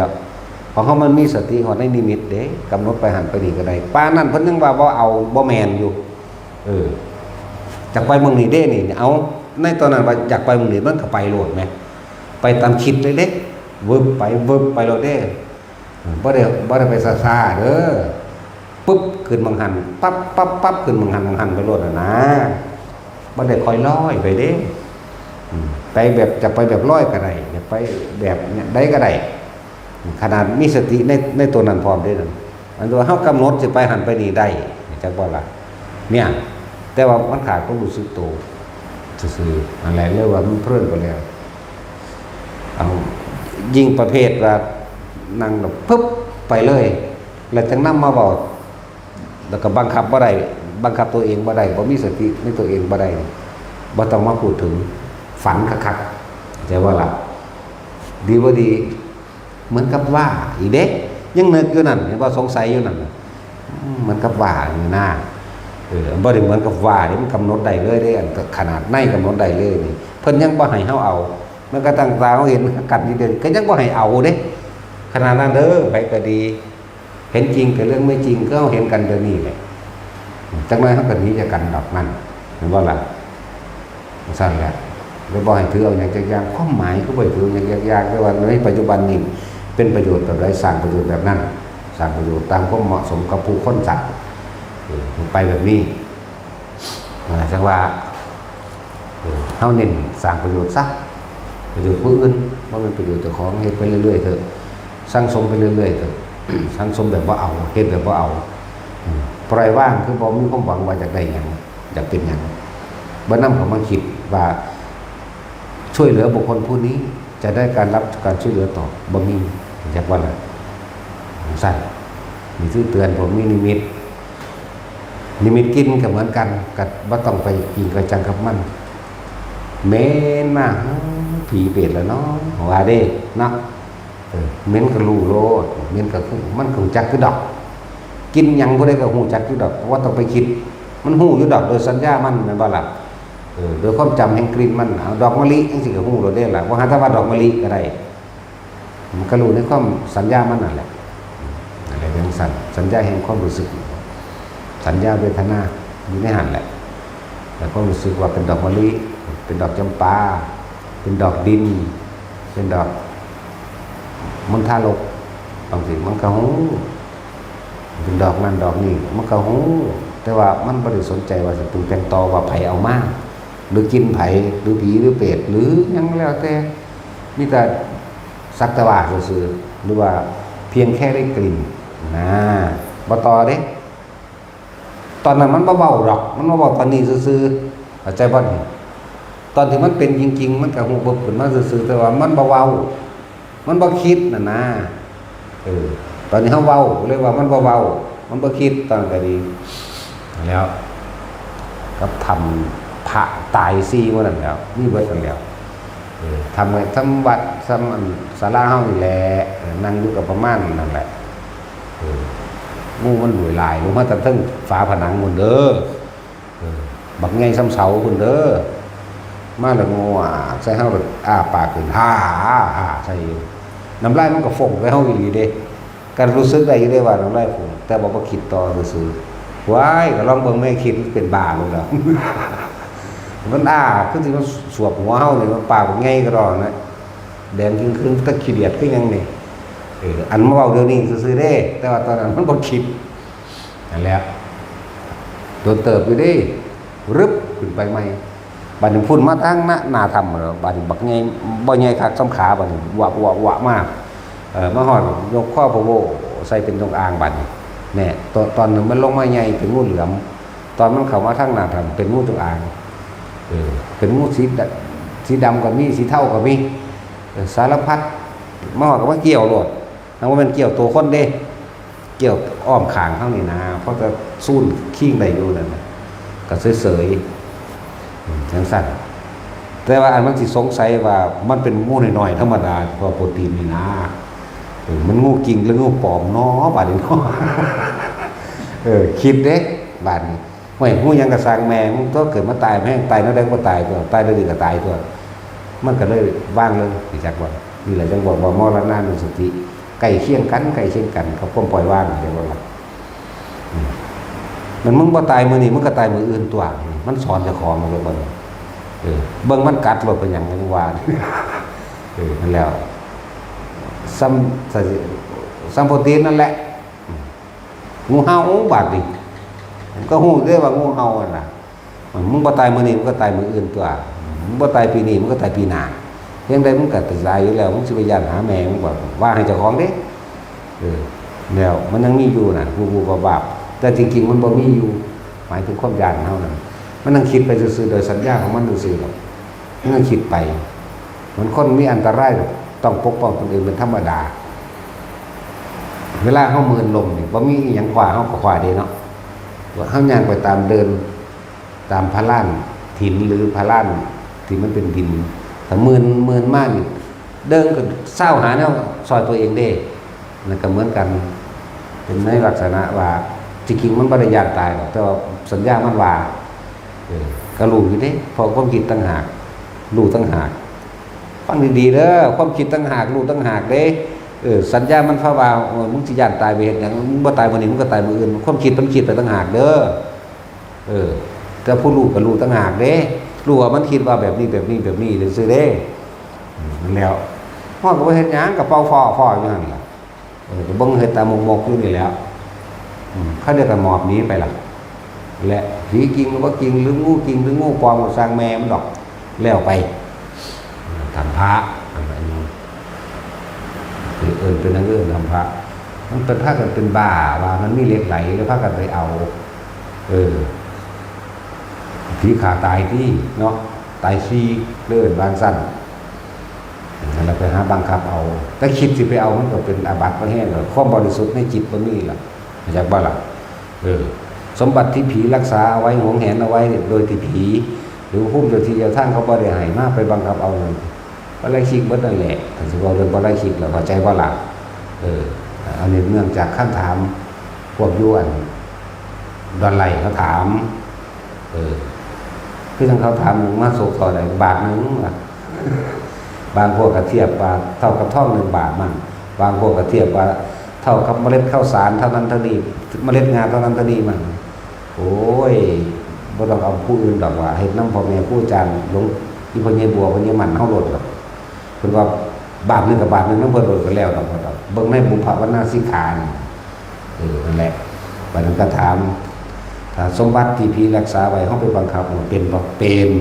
ของเฮามันมีสติฮอดในนิมิตเด้ กำหนดไปหั่นไปนี่ก็ได้ ปานนั้นเพิ่นยังว่าบ่เอา บ่แม่นอยู่ เออ อยากไปเมืองนี้เด้นี่ เอา ในตอนนั้นว่าอยากไปเมืองนี้ มันก็ไปโลดแหม ไปตามคิดเลยเด้ วึบไป วึบไปโลดเด้ บ่ได้ บ่ได้ไปซ่าๆเด้อ ปุ๊บขึ้นหม่องหั่น ปั๊บปั๊บปั๊บขึ้นหม่องหั่นหม่องหั่นไปโลดน่ะนะ บ่ได้ค่อยลอยไปเด้ อืม ไปแบบ จะไปแบบลอยก็ได้ จะไปแบบเนี่ยใดก็ได้ ขนาดมีสติใน ในตัวนั้นพร้อมเด้นั่น อันตัวเฮากำหนดสิไปหั่นไปนี่ได้ จักบ่ล่ะ เนี่ย แต่ว่ามันขาดความรู้สึกตัวซื่อๆ นั่นแหละ เรียกว่ามันเพลินไปแล้ว เอา ยิ่งประเภทว่านั่งแบบปึ๊บไปเลย แล้วจั่งนำมาเว้า แล้วก็บังคับบ่ได้ บังคับตัวเองบ่ได้ บ่มีสติในตัวเองบ่ได้ บ่ต้องมาพูดถึง ฝันคักๆ เข้าใจบ่ล่ะ ดีบ่ดี เหมือนกับว่าอีกเด้ ยังนึกอยู่นั่น เห็นบ่ สงสัยอยู่นั่นน่ะ อืม เหมือนกับว่าอยู่นะ เออ บ่ได้เหมือนกับว่าเด้ มันกำหนดได้เลยเด้ อันขนาดในกำหนดได้เลยนี่ เพิ่นยังบ่ให้เฮาเอา แม้กระทั่งตาเฮาเห็นกันนี่เด้ ก็ยังบ่ให้เอาเด้ ขนาดนั้นเด้อ ไผก็ดี เห็นจริงแต่เรื่องไม่จริง ก็เฮาเห็นกันเดี๋ยวนี้แหละ จักหน่อยเฮาก็หนีจากกันดอกนั่น เห็นบ่ล่ะ ซั่นแหละ แล้วบ่ให้ถือเอาหยังจักอย่าง ความหมายคือบ่ให้ถือเอาหยังจักอย่าง แต่ว่าในปัจจุบันนี้เป็นประโยชน์แบบใด สร้างประโยชน์แบบนั้น สร้างประโยชน์ตามความเหมาะสมกับผู้คนสัตว์ เออ ไปแบบนี้ อ่า จังว่า เออ เฮาเน้นสร้างประโยชน์ซะ ประโยชน์ผู้อื่น บ่แม่นประโยชน์เจ้าของ เฮ็ดไปเรื่อยๆเถอะ สั่งสมไปเรื่อยๆเถอะ สั่งสมแบบบ่เอา เฮ็ดแบบบ่เอา อืม ปล่อยวาง คือบ่มีความหวังว่าอยากได้หยัง อยากเป็นหยัง บ่นำเข้ามาคิดว่า ช่วยเหลือบุคคลผู้นี้ จะได้การรับการช่วยเหลือตอบ บ่มี อยากว่าล่ะ ซั่น นี่คือเตือนพวกมีนิมิต นิมิตกินก็เหมือนกัน ก็บ่ต้องไปกินกระจังกับมัน เหม็นมา ผีเปรตแล้วเนาะ ว่าเด้ เนาะ เออ เหม็นก็รู้โลด เหม็นก็คือ มันก็รู้จักคือดอก กินหยังผู้ใดก็รู้จักคือดอก บ่ต้องไปคิด มันรู้อยู่ดอก โดยสัญญามัน แม่นบ่ล่ะ เออ โดยความจำแห่งกลิ่นมัน เอาดอกมะลิจั่งซี้ก็รู้โลดเด้ล่ะ บ่หาแต่ว่าดอกมะลิก็ได้ มันก็รู้ในความสัญญามันนั่นแหละ อะไรจั่งซั่น สัญญาแห่งความรู้สึก สัญญาเวทนาอยู่ในหั่นแหละ แต่ความรู้สึกว่าเป็นดอกมะลิ เป็นดอกจำปา เป็นดอกดิน เป็นดอกมณฑารก บางสิ่งมันก็รู้ เป็นดอกนั่นดอกนี่ มันก็รู้ แต่ว่ามันบ่ได้สนใจว่าสิปรุงแต่งต่อว่าไผเอามา หรือกินไผ หรือผี หรือเปรต หรือหยังแล้วแต่ มีแต่สักแต่ว่าซื่อๆ หรือว่าเพียงแค่ได้กลิ่น นะ บ่ต่อเด้ ตอนนั้นมันบ่เว้าดอก มันมาเว้าตอนนี้ซื่อๆ เข้าใจบ่นี่ ตอนที่มันเป็นจริงๆ มันก็ฮู้เบิบขึ้นมาซื่อๆ แต่ว่ามันบ่เว้า มันบ่คิดน่ะนะ เออ ตอนนี้เฮาเว้า เลยว่ามันบ่เว้า มันบ่คิด ตอนนั้นก็ดี แล้ว กับทำพระตายสี่มื้อนั้นแหล้ว มีเบิดนั่นแหล้ว เออ ทำไง ทำวัด ทำอันศาลาเฮานี่แหละ เออ นั่งอยู่ก็ประมาณนั่นแหละ เออ งูมันหลวยหลาย ลงมาแต่เทิงฝาผนังพุ้นเด้อ เออ บักใหญ่ส่ำเสาพุ้นเด้อ มาแล้วงวกใส่เฮา อ้าปากขึ้น ฮ่าฮ่าฮ่าใส่อยู่ น้ำลายมันก็ฟงใส่เฮาอีหลีเด้ ก็รู้สึกได้อยู่เด้ว่าน้ำลายฟง แต่ว่าบ่คิดต่อซื่อๆ ว้าย ก็ลองเบิ่งแม่คิดเป็นบ้าโลดแล้ว มันอ้า คือสิมาสวบหัวเฮานี่ มันปากบักใหญ่กะดอกนะ แดงจึ่งครึ่ง แต่ขี้เดียดคือหยังนี่ เออ อันมาเว้าเดี๋ยวนี้ซื่อๆเด้ แต่ว่าตอนนั้นมันบ่คิด นั่นแหละ โดนเติบอยู่เด้ รึบขึ้นไปใหม่ บัดนี้พุ้นมาทางหน้า หน้าถ้ำแล้ว บัดนี้บักใหญ่ บ่ใหญ่คักส่ำขา บัดนี้วะวะวะมา เอ่อ มาฮอดยกคอพะโว้ใส่เป็นจงอาง บัดนี้ แน่ ตอน ตอนหนึ่งมันลงมาใหญ่เป็นงูเหลือม ตอนมันเข้ามาทางหน้าถ้ำเป็นงูจงอาง เออ เป็นงูสีดำ สีดำก็มี สีเทาก็มี เออ สารพัด มาฮอดก็มาเกี่ยวโลด หากว่าแม่นเกี่ยวตัวคนเด้ เกี่ยวอ้อมข้างเฮานี่นะ เพราะจะซูนคิงได้อยู่นั่นน่ะ ก็เสยๆ อืม จั่งซั้น แต่ว่าอันมันสิสงสัยว่ามันเป็นงูน้อยๆธรรมดา เพราะโปรตีนนี่นะ เออ มันงูจริงหรืองูปลอมเนาะ บาดนี้เนาะ เออ คิดเด้ บาดนี้ ห้วย ฮู้หยังก็ซ่างแม่มึง ตัวเกิดมาตาย แม่งตายแนวใดก็ตายตัว ตายแนวดีก็ตายตัว มันก็เลยวางเลย สิจักว่า นี่แหละจั่งบอกว่ามรณานุสติ ใกล้เคียงกัน ใกล้เคียงกันกับความปล่อยวาง เข้าใจบ่ล่ะ อืม มันมึงบ่ตายมื้อนี้ มึงก็ตายมื้ออื่นตัว มันสอนเจ้าของเลยบ่เนี่ย เออ เบิ่งมันกัดโลดเป็นหยัง จั่งว่า เออ นั่นแหล้ว ซ้ำ ซ้ำโปรตีนนั่นแหละ อืม งูเห่าบาดนี่ มันก็ฮู้เด้ว่างูเห่าหั่นล่ะ มึงบ่ตายมื้อนี้ มึงก็ตายมื้ออื่นตัว มึงบ่ตายปีนี้ มึงก็ตายปีหน้า เพียงใดมึงก็ตายอยู่แล้ว มึงสิไปย้านหาแม่มึงบ่ ว่าให้เจ้าของเด้ เออ แล้วมันยังมีอยู่น่ะ บูบๆบาบๆ แต่จริงๆมันบ่มีอยู่ หมายถึงความย้านเฮานั่น มันนั่งคิดไปซื่อๆ โดยสัญญาของมันซื่อๆดอก มันนั่งคิดไป มันคนมีอันตราย ต้องปกป้องตนเองเป็นธรรมดา เวลาเฮาเมินลมนี่ บ่มีอิหยังคว้า เฮาก็คว้าได้เนาะ เฮาย่างไปตามเดิน ตามพะลานหินหรือพะลานที่มันเป็นดิน ถ้าเมิน เมินมานี่ เดินก็ซาวหาแนวซ่อยตัวเองเด้ นั่นก็เหมือนกัน เป็นในลักษณะว่า จริงๆมันบ่ได้ย้านตายหรอก แต่ว่าสัญญามันว่า เออ ก็ฮู้อยู่เด้ เพราะความคิดต่างหาก ฮู้ต่างหาก ฟังดีๆเด้อ ความคิดต่างหาก ฮู้ต่างหากเด้ เออ สัญญามันพาว่า เออ มึงสิย้านตายไปเฮ็ดหยัง มึงบ่ตายมื้อนี้ มึงก็ตายมื้ออื่น ความคิดมันคิดไปต่างหากเด้อ เออ แต่ผู้ฮู้ก็ฮู้ต่างหากเด้ ฮู้ว่ามันคิดว่าแบบนี้ แบบนี้ แบบนี้ซื่อๆเด้ อืม นั่นแหล้ว ฮอดก็บ่เฮ็ดหยัง ก็เป่าฟ้อๆอยู่หั่นล่ะ เออ ก็เบิ่งเฮ็ดตามกๆอยู่นี่แหล้ว อืม เขาเดียวก็หมอบหนีไปล่ะ และผีจริงหรือบ่จริง หรืองูจริง หรืองูปลอม ก็ซ่างแม่มันดอก แล้วไป ถ้ำพระ อันนี้ คือเอิ้นเป็นหยังเอิ้นถ้ำพระ มันเป็นพากันเป็นบ้าว่ามันมีเหล็กไหล แล้วพากันไปเอา เออ ผีฆ่าตายติเนาะ ตายฟรี เลยเอิ้นว่าซั่น นั่นแหละ ไปหาบังคับเอา แต่คิดสิไปเอามันก็เป็นอาบัติบ่แฮงดอก ความบริสุทธิ์ในจิตบ่มีล่ะ เข้าใจบ่ล่ะ เออ สมบัติที่ผีรักษาเอาไว้ หวงแหนเอาไว้ โดยที่ผี หรือภูมิเจ้าที่เจ้าทางเขาบ่ได้ให้มา ไปบังคับเอานั่น ปาราชิกเบิดนั่นแหละ ถ้าสิเว้าเรื่องปาราชิกแล้ว เข้าใจบ่ล่ะ เออ อันนี้เนื่องจากคำถาม พวกอยู่อันดอนไหลเขาถาม เออ คือจั่งเขาถาม มาโศกเท่าใด บาทหนึ่งว่ะ บางพวกก็เทียบว่าเท่ากับทองหนึ่งบาทมั่ง บางพวกก็เทียบว่าเท่ากับเมล็ดข้าวสารเท่านั้นเท่านี้ เมล็ดงาเท่านั้นเท่านี้มั่ง โอ้ย บ่ต้องเอาผู้อื่นดอกว่า เฮ็ดนำพ่อแม่ครูอาจารย์ หลวง อีพ่อใหญ่บัว พ่อใหญ่มั่นเฮาโลดดอก เพิ่นว่าบาทหนึ่งกับบาทหนึ่งนำเพิ่นโลดก็แล้วดอก เบิ่งในบุพพวรรณาสิกขานี่ เออ นั่นแหละ บัดนั้นก็ถาม ถ้าสมบัติที่ผีรักษาไว้ เฮาไปบังคับมันเป็นบ่ เป็น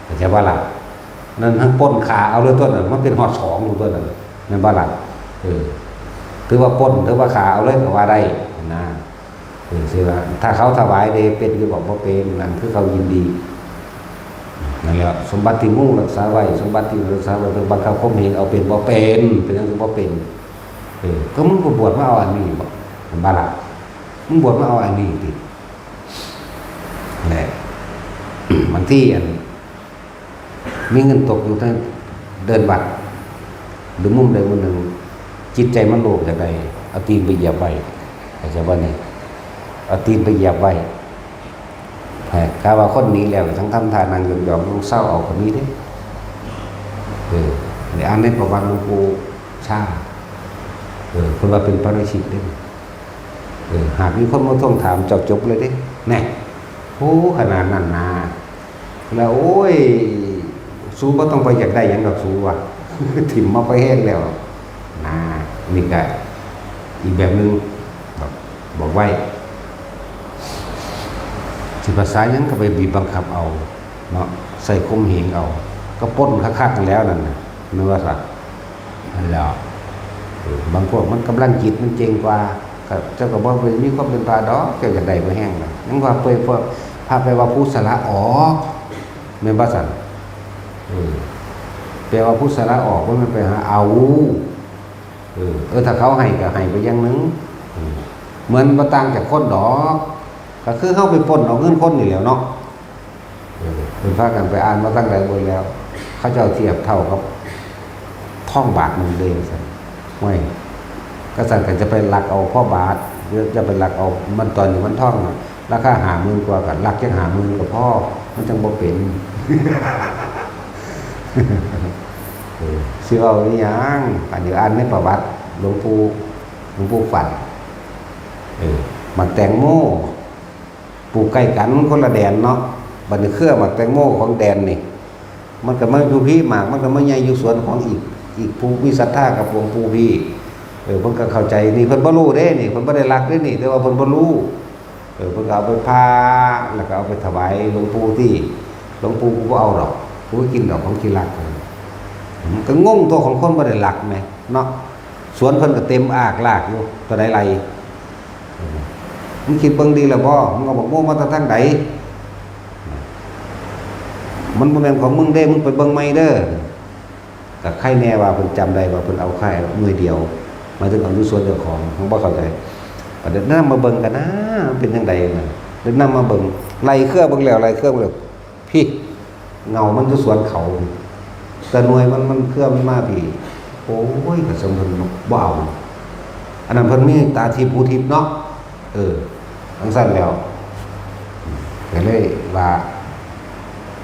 เข้าใจบ่ล่ะ นั่นทั้งปล้นฆ่าเอาเลยตัวนั้น มันเป็นฮอดสองอยู่ตัวนั้น แม่นบ่ล่ะ เออ ถือว่าปล้น ถือว่าฆ่าเอาเลยก็ว่าได้นะ เออ สิว่า ถ้าเขาถวายเด้ เป็นอยู่บ่ บ่เป็น นั่นคือเขายินดี นั่นแหละ สมบัติที่งูรักษาไว้ สมบัติที่รักษาไว้ เพิ่นบังคับข่มเหงเอาเป็นบ่เป็น เป็นหยังคือบ่เป็น เออ ก็มึงก็บวชมาเอาอันนี้บ่ แม่นบ่ล่ะ มึงบวชมาเอาอันนี้ติ แหละ บางทีอัน มีเงินตกอยู่ในเดินวัด หรือมุมใดมุมหนึ่ง จิตใจมันโลภอยากได้ เอาตีนไปเหยียบไว้ เข้าใจบ่นี่ เอาตีนไปเหยียบไว้ แหม ถ้าว่าคนหนีแล้ว ทั้งทำท่านั่งยองๆ เซาเอาก็มีเด้ เออ ได้อ่านในประวัติหลวงปู่ชา เออ เพิ่นว่าเป็นปาราชิกเด้ เออ หากมีคนมาทวงถาม เจ้าจบเลยเด้ แน่ โอ้ ขนาดนั้นนะ แล้ว โอ้ย สูบ่ต้องไปอยากได้หยังดอกสูว่ะ ถิ่มมาไปแฮงแล้ว นะ นี่ก็อีกแบบหนึ่ง บอก บอกไว้ สิภาษาหยังก็ไปบีบบังคับเอา เนาะ ใส่ข่มเหงเอา ก็ปล้นคักๆนั่นแหล้วนั่นน่ะ แม่นว่าซะ นั่นแหละ เออ บางพวกมันกำลังจิตมันเจ๋งกว่า ก็เจ้าก็บ่ไปมีความเป็นพระดอก เจ้าอยากได้บ่แฮงน่ะ ยังว่าไปพวกพระไปว่าผู้สละออก แม่นบ่ซั่น เออ แปลว่าผู้สละออก บ่แม่นไปหาเอา เออ เออ ถ้าเขาให้ก็ให้ไปอย่างหนึ่ง เออ เหมือนบ่ต่างจากคนดอก ก็คือเฮาไปปล้นเอาเงินคนนี่แหล้วเนาะ เออ เพิ่นพากันไปอ่านมาตั้งหลายบทแล้ว เขาเจ้าเทียบเท่ากับทองบาทหนึ่งเลยว่าซั่น ห้วย ก็ซั่นก็จะไปลักเอาพอบาท หรือจะไปลักเอามันตอนนี้มันทองน่ะ ราคาห้าหมื่นกว่า ก็ลักจักห้าหมื่นก็พอ มันจั่งบ่เป็น เออ สิเว้าอีหยัง อันนี้อ่านในประวัติหลวงปู่ หลวงปู่ฟั่น เออ หมากแตงโม ปลูกใกล้กันคนละแดนเนาะ บัดนี้เครือหมากแตงโมของแดนนี่ มันก็มาอยู่พี้ หมากมันก็มาใหญ่อยู่สวนของอีก อีกผู้มีศรัทธากับหลวงปู่พี้ เออ เพิ่นก็เข้าใจ นี่เพิ่นบ่รู้เด้ นี่เพิ่นบ่ได้ลักเด้นี่ แต่ว่าเพิ่นบ่รู้ เออ เพิ่นก็เอาไปผ่า แล้วก็เอาไปถวายหลวงปู่ ที่ หลวงปู่ กูบ่เอาดอก กูบ่กินดอกของขี้ลัก มันก็งงตัวของคนบ่ได้ลักแหมเนาะ สวนเพิ่นก็เต็มอากลากอยู่ ตัวใดไร่ เออ มึงคิดเบิ่งดีแล้วบ่ มึงเอาบักโมมาแต่ทางใด มันบ่แม่นของมึงเด้ มึงไปเบิ่งใหม่เด้อ ก็ไคแน่ว่าเพิ่นจำได้ว่าเพิ่นเอาแค่หน่วยเดียว หมายถึงเอาอยู่สวนเจ้าของ ผมบ่เข้าใจ ก็เดินนำมาเบิ่งกันนะ มันเป็นจั่งใดนะ เดินนำมาเบิ่ง ไล่เครือเบิ่งแล้ว ไล่เครือเบิ่งแล้ว พี่ เงามันอยู่สวนเขา แต่หน่วยมัน มันเครือมันมาพี่ โอ้ย ก็สมเพิ่นบ่เอา อันนั้นเพิ่นมีตาทิพย์หูทิพย์เนาะ เออ จั่งซั้นแล้ว ก็เลยว่า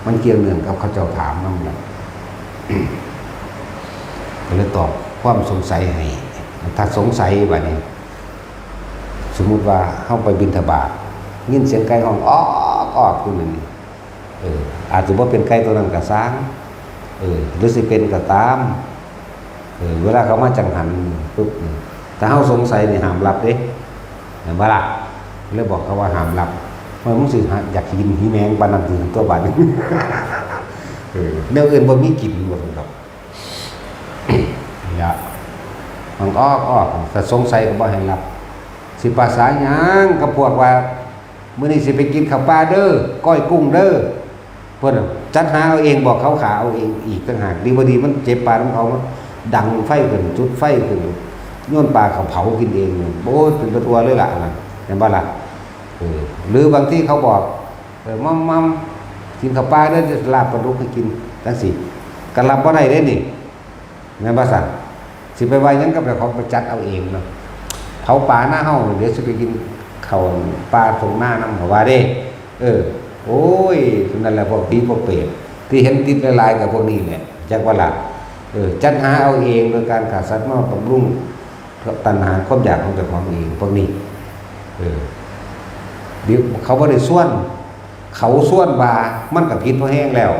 มันเกี่ยวเนื่องกับเขาเจ้าถามนำแหละ ก็เลยตอบความสงสัยให้ ถ้าสงสัยบัดนี้ สมมุติว่าเฮาไปบิณฑบาต ยินเสียงไก่ฮ้องออกออกอยู่นั่นนี่ เออ อาจจะบ่เป็นไก่ตัวนั้นก็ซ่าง เออ หรือสิเป็นก็ตาม เออ เวลาเขามาจังหันปุ๊บนี่ ถ้าเฮาสงสัยนี่ห้ามรับเด้ แม่นบ่ล่ะ เลยบอกเขาว่าห้ามรับ ว่ามึงสิหา อยากกินหีแมงปานนั้นติ ตัวบาดนี้ เออ แนวอื่นบ่มีกิน ว่าซั่นดอก นี่ล่ะ มันออกออก ถ้าสงสัยก็บ่ให้รับ สิปราศรัยหยังกับพวกว่า มื้อนี้สิไปกินข้าวปลาเด้อ ก้อยกุ้งเด้อ เพิ่นน่ะจัดหาเอาเอง บอกเขาขาเอาเองอีกต่างหาก ดีบ่ดีมันเจ็บปานนำเขา ดังไฟขึ้น จุดไฟขึ้น โยนปลาเขาเผากินเอง โอ้ย เป็นตาตั่วเลยล่ะนั่น แม่นบ่ล่ะ เออ หรือบางทีเขาบอก เออ มัม มัม กินข้าวปลาเด้อ ลาบปลาดุกให้กิน จั่งซี้ ก็รับบ่ได้เด้นี่ แม่นบ่ซั่น สิไปว่าหยังกับเจ้าของ ไปจัดเอาเองเนาะ เผาปลาหน้าเฮา เดี๋ยวสิไปกินข้าวปลาตรงหน้านำ เขาว่าเด้ เออ โอ้ย ซุมนั้นแหละพวกผีพวกเปรต ที่เห็นติดหลายๆ ก็พวกนี้แหละ จักว่าล่ะ เออ จัดหาเอาเอง โดยการฆ่าสัตว์มาบำรุงตัณหาความอยากของเจ้าของเอง พวกนี้ เออ เดี๋ยวเขาบ่ได้ชวน เขาชวนว่ามันก็ผิดพอแฮงแล้ว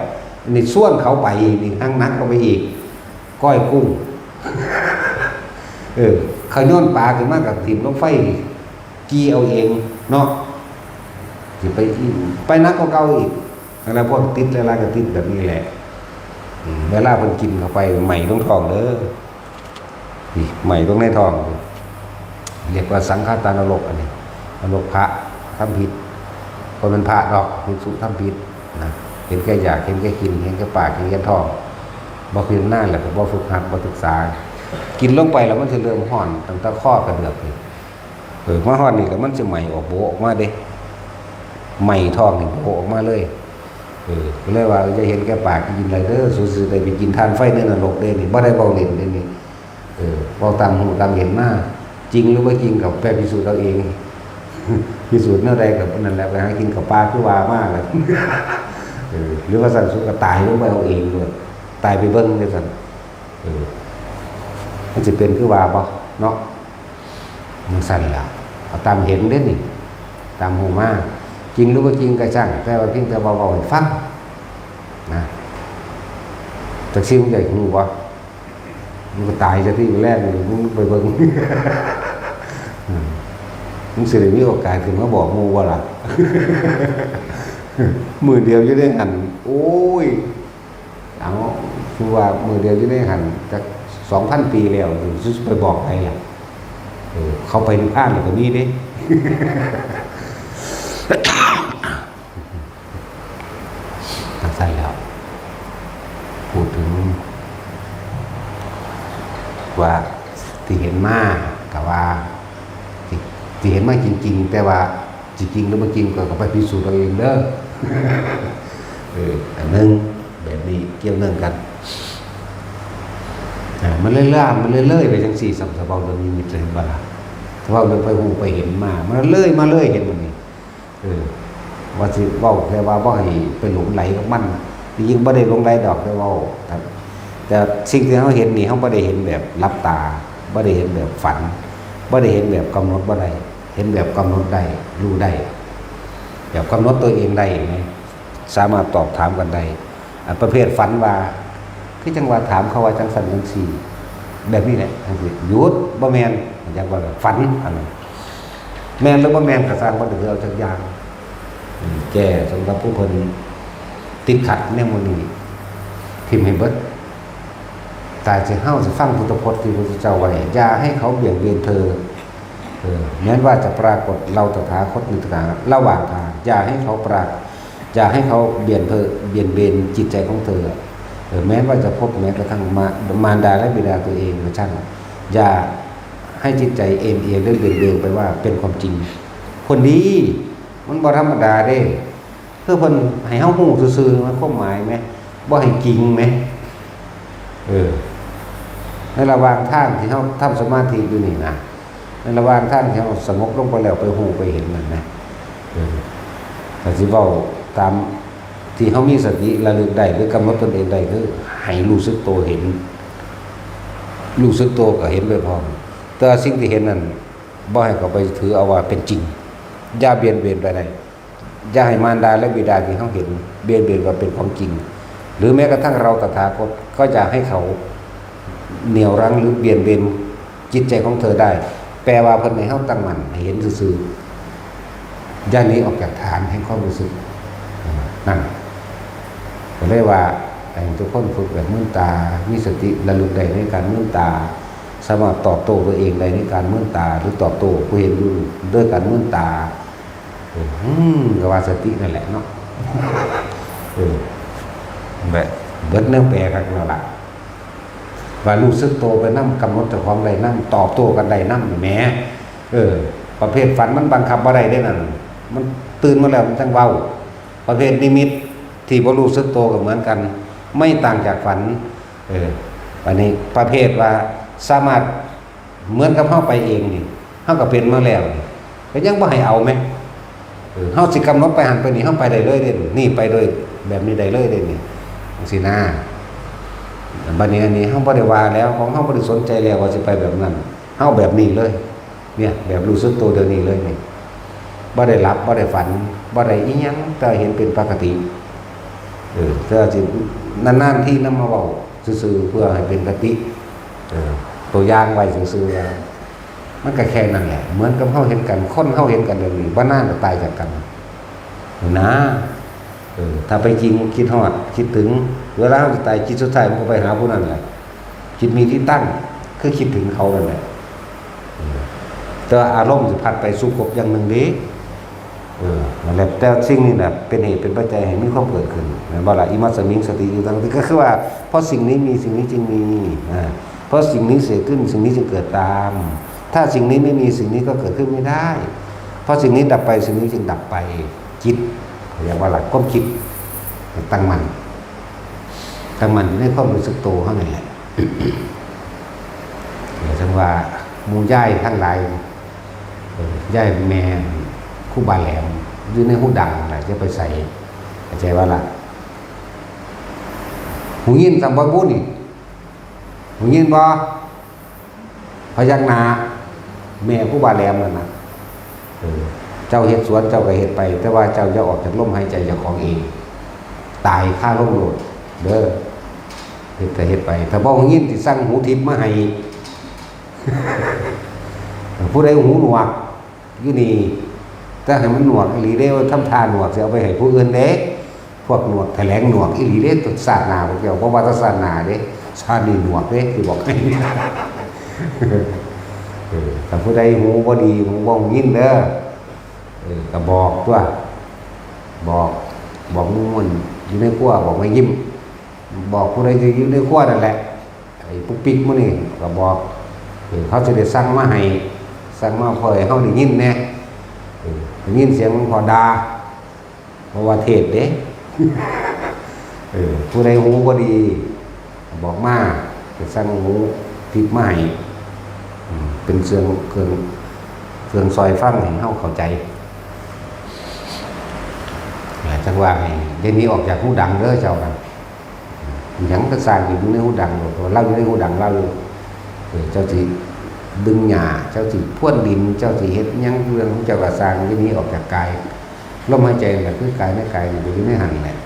นี่ชวนเขาไป นี่แฮ่งหนักเข้าไปอีก ก้อยกุ้ง เออ เขาโยนปลาขึ้นมาก็ถิ่มลงไฟ จี่เอาเองเนาะ สิไปอีก ไปหนักกว่าเก่าอีก แล้วพวกติดหลายๆก็ติดแบบนี้แหละ อืม เวลาเพิ่นกินเข้าไป ไหม้ลงท้องเด้อ นี่ ไหม้ลงในท้อง เรียกว่าสังฆาตานรก อันนี้ นรกพระทำผิด บ่แม่นพระดอก ภิกษุทำผิดนะ เห็นแก่อยาก เห็นแก่กิน เห็นแก่ปาก เห็นแก่ท้อง บ่พิจารณา แล้วก็บ่ฝึกหัด บ่ศึกษา กินลงไปแล้วมันสิเริ่มฮ้อนตั้งแต่คอกระเดือกนี่ เออ มาฮอดนี่แล้วมันสิไหม้ออกโบะออกมาเด้ ไหม้ท้องนี่โบะออกมาเลย เออ ก็เลยว่าอย่าเห็นแก่ปาก กินหลายเด้อ สูสิได้ไปกินถ่านไฟในนรกเด้นี่ บ่ได้เว้าเล่นเด้นี่ เออ เว้าตามฮู้ตามเห็นมา จริงหรือบ่จริงก็ไปพิสูจน์เอาเอง พิสูจน์แนวใดก็นั่นแหละ ไปหากินข้าวปลาคือว่ามาแหละ เออ หรือว่าซั่น สูก็ตายลงไปเอาเองโลด ตายไปเบิ่งจั่งซั่น เออ มันสิเป็นคือว่าบ่เนาะ จั่งซั่นล่ะ เอาตามเห็นเด้นี่ ตามฮู้มา จริงหรือบ่จริงก็ช่าง แต่ว่าเพียงแต่ว่าเว้าให้ฟังนะ จักซี่มึงอยากฮู้บ่ มึงก็ตายซะทีแรกนี่ มึงไปเบิ่ง อืม มึงสิได้มีโอกาสขึ้นมาบอกหมู่บ่ล่ะ มื้อเดียวอยู่ในหั่น โอ้ย เอา คือว่ามื้อเดียวอยู่ในหั่นจักสองพันปีแล้ว สิไปบอกไผล่ะ เออ เขาไปนิพพานแล้วก็มีเด้ จั่งซั่นแล้ว พูดถึง ว่าที่เห็นมา ก็ว่า ที่ ที่เห็นมาจริงๆ แต่ว่าสิจริงหรือบ่จริงก็ ก็ไปพิสูจน์เอาเองเด้อ เออ อันหนึ่ง แบบนี้เกี่ยวเนื่องกัน อ่า มันเลยล่าม มันเลยเลยไปจั่งซี่ สำ สำเว้าเรื่องนิมิต เห็นบ่ล่ะ สำ เว้าเรื่องไปฮู้ไปเห็นมา มันเลยมาเลย เห็นบ่นี่ เออ ว่าสิเว้าแค่ว่าบ่ให้ไปหลงใหลกับมัน จริงๆบ่ได้หลงใหลดอก แต่เว้า แต่ แต่สิ่งที่เราเห็นนี่ เราบ่ได้เห็นแบบหลับตา บ่ได้เห็นแบบฝัน บ่ได้เห็นแบบกำหนดบ่ได้ เห็นแบบกำหนดได้ รู้ได้ แบบกำหนดตัวเองได้ไง สามารถตอบถามกันได้ อันประเภทฝันว่า คือจั่งว่าถามเขาว่าจั่งซั่นจั่งซี้ แบบนี้แหละ หยุด บ่แม่น อยากว่าฝัน อันนั้น แม่นหรือบ่แม่นก็ซ่าง บ่ได้เอาจักอย่าง แก้สำหรับผู้เพิ่นติดขัดในมื้อนี้ ทิ่มให้เบิด ตายสิ เฮาสิฟังพุทธพจน์ที่พระพุทธเจ้าว่า อย่าให้เขาเบียดเบียนเธอ เออ แม้ว่าจะปรากฏเราตถาคตในระหว่างทาง อย่าให้เขาปราก อย่าให้เขาเบียดเธอ เบียดเบียนจิตใจของเธอ เออ แม้ว่าจะพบแม้กระทั่งมา มารดาและบิดาตัวเองก็ช่าง อย่าให้จิตใจเอ็นเอียงหรือเบนเบนไปว่าเป็นความจริง คนดี มันบ่ธรรมดาเด้ คือเพิ่นให้เฮาฮู้ซื่อๆ มันความหมายแหม บ่ให้จริงแหม เออ ในระหว่างทางที่เฮาทำสมาธิอยู่นี่นะ ในระหว่างทางที่เฮาสงบลงไปแล้ว ไปฮู้ไปเห็นนั่นนะ เออ ถ้าสิเว้าตามที่เฮามีสติระลึกได้ หรือกำหนดตนเองได้ คือให้รู้สึกตัวเห็น รู้สึกตัวก็เห็นไปพร้อม แต่ว่าสิ่งที่เห็นนั้น บ่ให้เขาไปถือเอาว่าเป็นจริง อย่าเบียดเบียนไปไหน อย่าให้มารดาและบิดาที่เขาเห็นเบียดเบียนว่าเป็นของจริง หรือแม้กระทั่งเราตถาคตก็อย่าให้เขาเหนี่ยวรั้งหรือเบียดเบียนจิตใจของเธอได้ แปลว่าเพิ่นให้เฮาตั้งมั่นให้เห็นซื่อๆ อย่าหนีออกจากฐานแห่งความรู้สึก นั่น ก็เลยว่าให้ทุกคนฝึกแบบมืนตา มีสติระลึกได้ในการมืนตา สามารถตอบโต้ตัวเองได้ในการมืนตา หรือตอบโต้ผู้เห็นอยู่ด้วยการมืนตา เออ อืม ก็ว่าสตินั่นแหละเนาะ เออ แบบเบิดแนวแปลคักแล้วล่ะ ว่ารู้สึกตัวไปนำ กำหนดเจ้าของได้นำ ตอบโต้กันได้นำแหม เออ ประเภทฝันมันบังคับบ่ได้เด้นั่น มันตื่นมาแล้วมันจั่งเว้า ประเภทนิมิตที่บ่รู้สึกตัวก็เหมือนกัน ไม่ต่างจากฝัน เออ อันนี้ประเภทว่าสามารถเหมือนกับเฮาไปเองนี่ เฮาก็เป็นมาแล้วนี่ ก็ยังบ่ให้เอาแหม เออ เฮาสิกำหนดไปหั่นไปนี่ เฮาไปได้เลยเด้ นี่ไปโดยแบบนี้ได้เลยเด้นี่ จั่งซี้นะ บัดนี้อันนี้เฮาบ่ได้ว่าแล้ว ของเฮาบ่ได้สนใจแล้วว่าสิไปแบบนั้น เฮาแบบนี้เลย เนี่ย แบบรู้สึกตัวเดี๋ยวนี้เลยนี่ บ่ได้หลับ บ่ได้ฝัน บ่ได้อิหยัง แต่เห็นเป็นปกติ เออ แต่ว่าสินานๆทีนำมาเว้าซื่อๆ เพื่อให้เป็นคติ เออ ตัวอย่างไว้ซื่อๆ ว่า มันก็แค่นั้นแหละ เหมือนกับเฮาเห็นกัน คนเฮาเห็นกันแบบนี้ บ่นานก็ตายจากกัน นะ เออ ถ้าไปจริงคิดฮอด คิดถึง เวลาเฮาสิตาย จิตสุดท้ายมันก็ไปหาผู้นั้นแหละ จิตมีที่ตั้ง คือคิดถึงเขานั่นแหละ เออ แต่ว่าอารมณ์สิพัดไปสู่ภพอย่างหนึ่งเด้ เออ นั่นแหละ แต่สิ่งนี้น่ะ เป็นเหตุเป็นปัจจัยให้มีความเกิดขึ้น แม่นบ่ล่ะ อิมัสสมิงสติอยู่ตัง ก็คือว่า เพราะสิ่งนี้มี สิ่งนี้จึงมี อ่า เพราะสิ่งนี้เกิดขึ้น สิ่งนี้จึงเกิดตาม ถ้าสิ่งนี้ไม่มี สิ่งนี้ก็เกิดขึ้นไม่ได้ เพราะสิ่งนี้ดับไป สิ่งนี้จึงดับไป จิต เรียกว่าหลักความคิด ตั้งมั่น ตั้งมั่นอยู่ในความรู้สึกตัวเฮานั่นแหละ เดี๋ยวจั่งว่าหมู่ยายทั้งหลาย เออ ยายแม่ครูบาแหลม อยู่ในหูดังนั่นล่ะ จะไปใส่ เข้าใจว่าล่ะ หูยินสำบ่บุญนี่ หูยินบ่ พยักหน้า แม่ครูบาแหลมนั่นน่ะ เออ เจ้าเฮ็ดสวนเจ้าก็เฮ็ดไป แต่ว่าเจ้าอย่าออกจากลมหายใจเจ้าของเอง ตายคาลมโลด เด้อ เฮ็ดก็เฮ็ดไป ถ้าบ่หูยินสิสั่งหูทิพย์มาให้ ผู้ใดหูหนวกอยู่นี่ แต่ให้มันหนวกอีหลีเด้ ทำท่าหนวกสิเอาไปให้ผู้อื่นเด้ พวกหนวกแถลงหนวกอีหลีเด้ ชาติหน้าพวกเจ้า บ่ว่าแต่ชาติหน้าเด้ ชาตินี้หนวกเด้ สิบอกให้ เออ ถ้าผู้ใดหูบ่ดี หูบ่ยินเด้อ เออ ก็บอกตัว บอก บอกหมู่มันอยู่ในครัว บอกแม่ยิ้ม บอกผู้ใดที่อยู่ในครัวนั่นแหละ ไอ้ปุ๊กปิ๊กมื้อนี้ก็บอก เออ เขาสิได้สั่งมาให้ สั่งมาเพื่อให้เฮาได้ยินแหน่ เออ ได้ยินเสียงหลวงพ่อด่า เพราะว่าเทศน์เด้ เออ ผู้ใดหูบ่ดี บอกมา จะสั่งหูทิพย์มาให้ อืม เป็นเครื่อง เครื่อง เครื่องซอยฟังให้เฮาเข้าใจ จั่งว่าให้ เดี๋ยวนี้ออกจากหูดังเด้อเจ้านะ หยังก็ซ่างอยู่ในหูดังโลด เพราะว่าลาวอยู่ในหูดังลาวอยู่ เออ เจ้าสิดึงหญ้า เจ้าสิพรวนดิน เจ้าสิเฮ็ดหยังเรื่องของเจ้าก็ซ่าง เดี๋ยวนี้ออกจากกาย ลมหายใจนั่นแหละคือกาย ในกายนี่ก็อยู่ในหั่นแหละ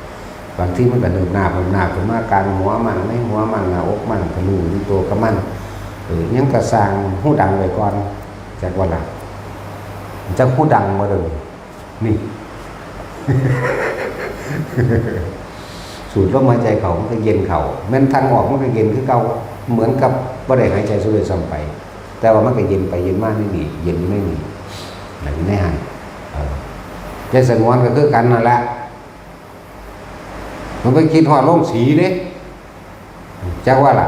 บางทีมันก็เนิบหนาบเนิบหนาบขึ้นมากลางหัวมั่ง ในหัวมั่ง หน้าอกมั่ง ก็ฮู้อยู่ตัวกับมัน เออ ยังกะซ่าง ฮูดังไว้ก่อน จักว่าล่ะ จักฮูดังบ่เด้อ นี่ สูดลมหายใจเข้ามันก็เย็นเข้า แม่นทางออกมันก็เย็นคือเก่า เหมือนกับบ่ได้หายใจซะด้วยซ้ำไป แต่ว่ามันก็เย็นไปเย็นมาในนี่ เย็นอยู่ในนี่ แล้วอยู่ในหั่น เออ ใจสงวนก็คือกันนั่นแหละ มันไปคิดฮอดโรงสีเด้ จักว่าล่ะ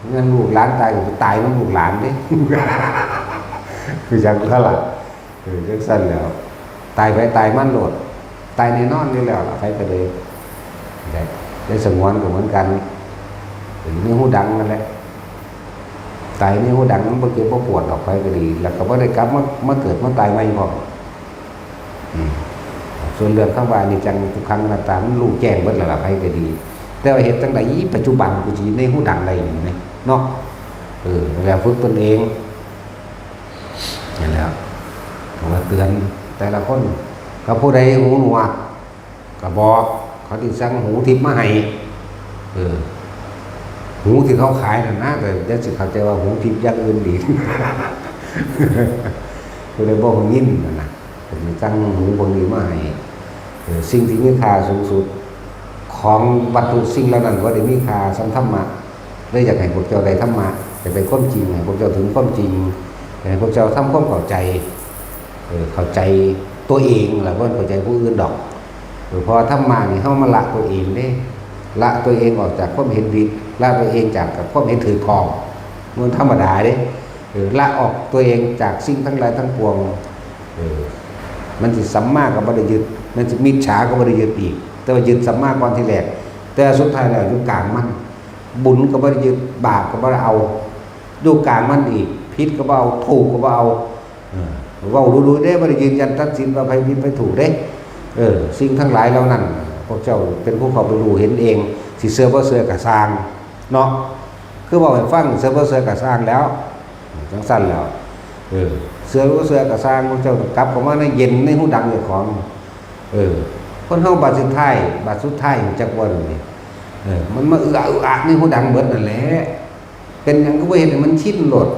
เงินลูกหลานตายก็ไปตายนำลูกหลานเด้ คือจังว่าล่ะ เออ จังซั่นแหล้ว ตายไผตายมันโลด ตายแน่นอนอยู่แล้วล่ะ ไผก็เลย ได้ ได้สงวนก็เหมือนกัน เออ ในฮูดังนั่นแหละ ตายในฮูดังมันบ่เจ็บบ่ปวดดอก ไผก็ดี แล้วก็บ่ได้กลับมา มาเกิดมาตายใหม่พร้อม อืม ส่วนเรื่องคำว่าอนิจจังทุกขังอนัตตา มันรู้แจ้งเบิดแล้วล่ะ ไผก็ดี แต่ว่าเฮ็ดจั่งใด๋ ปัจจุบันกูสิในฮูดังได้นี่แหม เนาะ เออ แล้วฝึกตนเอง นั่นแหละ ผมก็เตือนแต่ละคน ก็ผู้ใดหูหนวก ก็บอก เขาสิสั่งหูทิพย์มาให้ เออ หูที่เขาขายนั่นนะ แต่อย่าสิเข้าใจว่าหูทิพย์อย่างอื่นดี ผู้ใดบ่ฮู้ยินนั่นนะ ก็สิสั่งหูพวกนี้มาให้ เออ สิ่งที่มีค่าสูงสุด ของวัตถุสิ่งเหล่านั้นบ่ได้มีค่าส่ำธรรมะ เลยอยากให้พวกเจ้าได้ธรรมะ อยากได้ความจริง ให้พวกเจ้าถึงความจริง ให้พวกเจ้าทำความเข้าใจ เออ เข้าใจตัวเอง แล้วบ่เข้าใจผู้อื่นดอก เออ เพราะว่าธรรมะนี่เฮามาละตัวเองเด้ ละตัวเองออกจากความเห็นผิด ละตัวเองจากกับความเห็นถูกพร้อม มันธรรมดาเด้ เออ ละออกตัวเองจากสิ่งทั้งหลายทั้งปวง เออ มันสิสัมมาก็บ่ได้ยึด มันสิมิจฉาก็บ่ได้ยึดอีก แต่ว่ายึดสัมมาก่อนทีแรก แต่สุดท้ายแล้วอยู่กลางมัน บุญก็บ่ได้ยึด บาปก็บ่ได้เอา อยู่กลางมันอีก ผิดก็บ่เอา ถูกก็บ่เอา เออ เว้าดูๆเด้ บ่ได้ยืนยันตัดสินว่าไผผิดไผถูกเด้ เออ สิ่งทั้งหลายเหล่านั้น พวกเจ้าเป็นผู้เข้าไปรู้เห็นเอง สิเชื่อบ่เชื่อก็ซ่าง เนาะ คือเว้าให้ฟัง เชื่อบ่เชื่อก็ซ่างแล้ว จั่งซั่นแล้ว เออ เชื่อบ่เชื่อก็ซ่าง พวกเจ้ากลับเข้ามาในเย็นในฮูดังเจ้าของ เออ คนเฮาบาดสุดท้าย บาดสุดท้ายจักว่านี่ เออ มันมาอึอะอึอะในฮูดังเบิดนั่นแหละ เป็นหยังคือบ่เฮ็ดให้มันชินโลด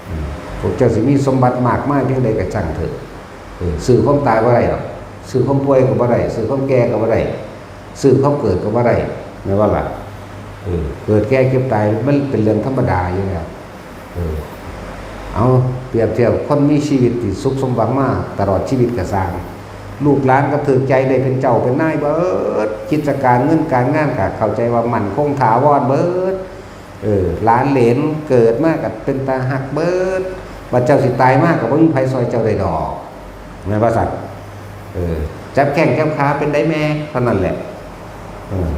อืม พวกเจ้าสิมีสมบัติมากมายเพียงใดก็ช่างเถอะ เออ ซื้อความตายบ่ได้ดอก ซื้อความป่วยก็บ่ได้ ซื้อความแก่ก็บ่ได้ ซื้อความเกิดก็บ่ได้ แม่นบ่ล่ะ เออ เกิดแก่เจ็บตายมันเป็นเรื่องธรรมดาอยู่แล้ว เออ เอา เปรียบเทียบคนมีชีวิตที่สุขสมหวังมาตลอดชีวิตก็ซ่าง ลูกหลานก็ถูกใจได้เป็นเจ้าเป็นนายเบิด กิจการเงินการงานก็เข้าใจว่ามั่นคงถาวรเบิด เออ หลานเหลนเกิดมาก็เป็นตาฮักเบิด บัดเจ้าสิตายมาก็บ่มีไผซ่อยเจ้าได้ดอก แม่นบ่ซั่น เออ จับแข้งจับขาเป็นได๋แม่ เท่านั้นแหละ เออ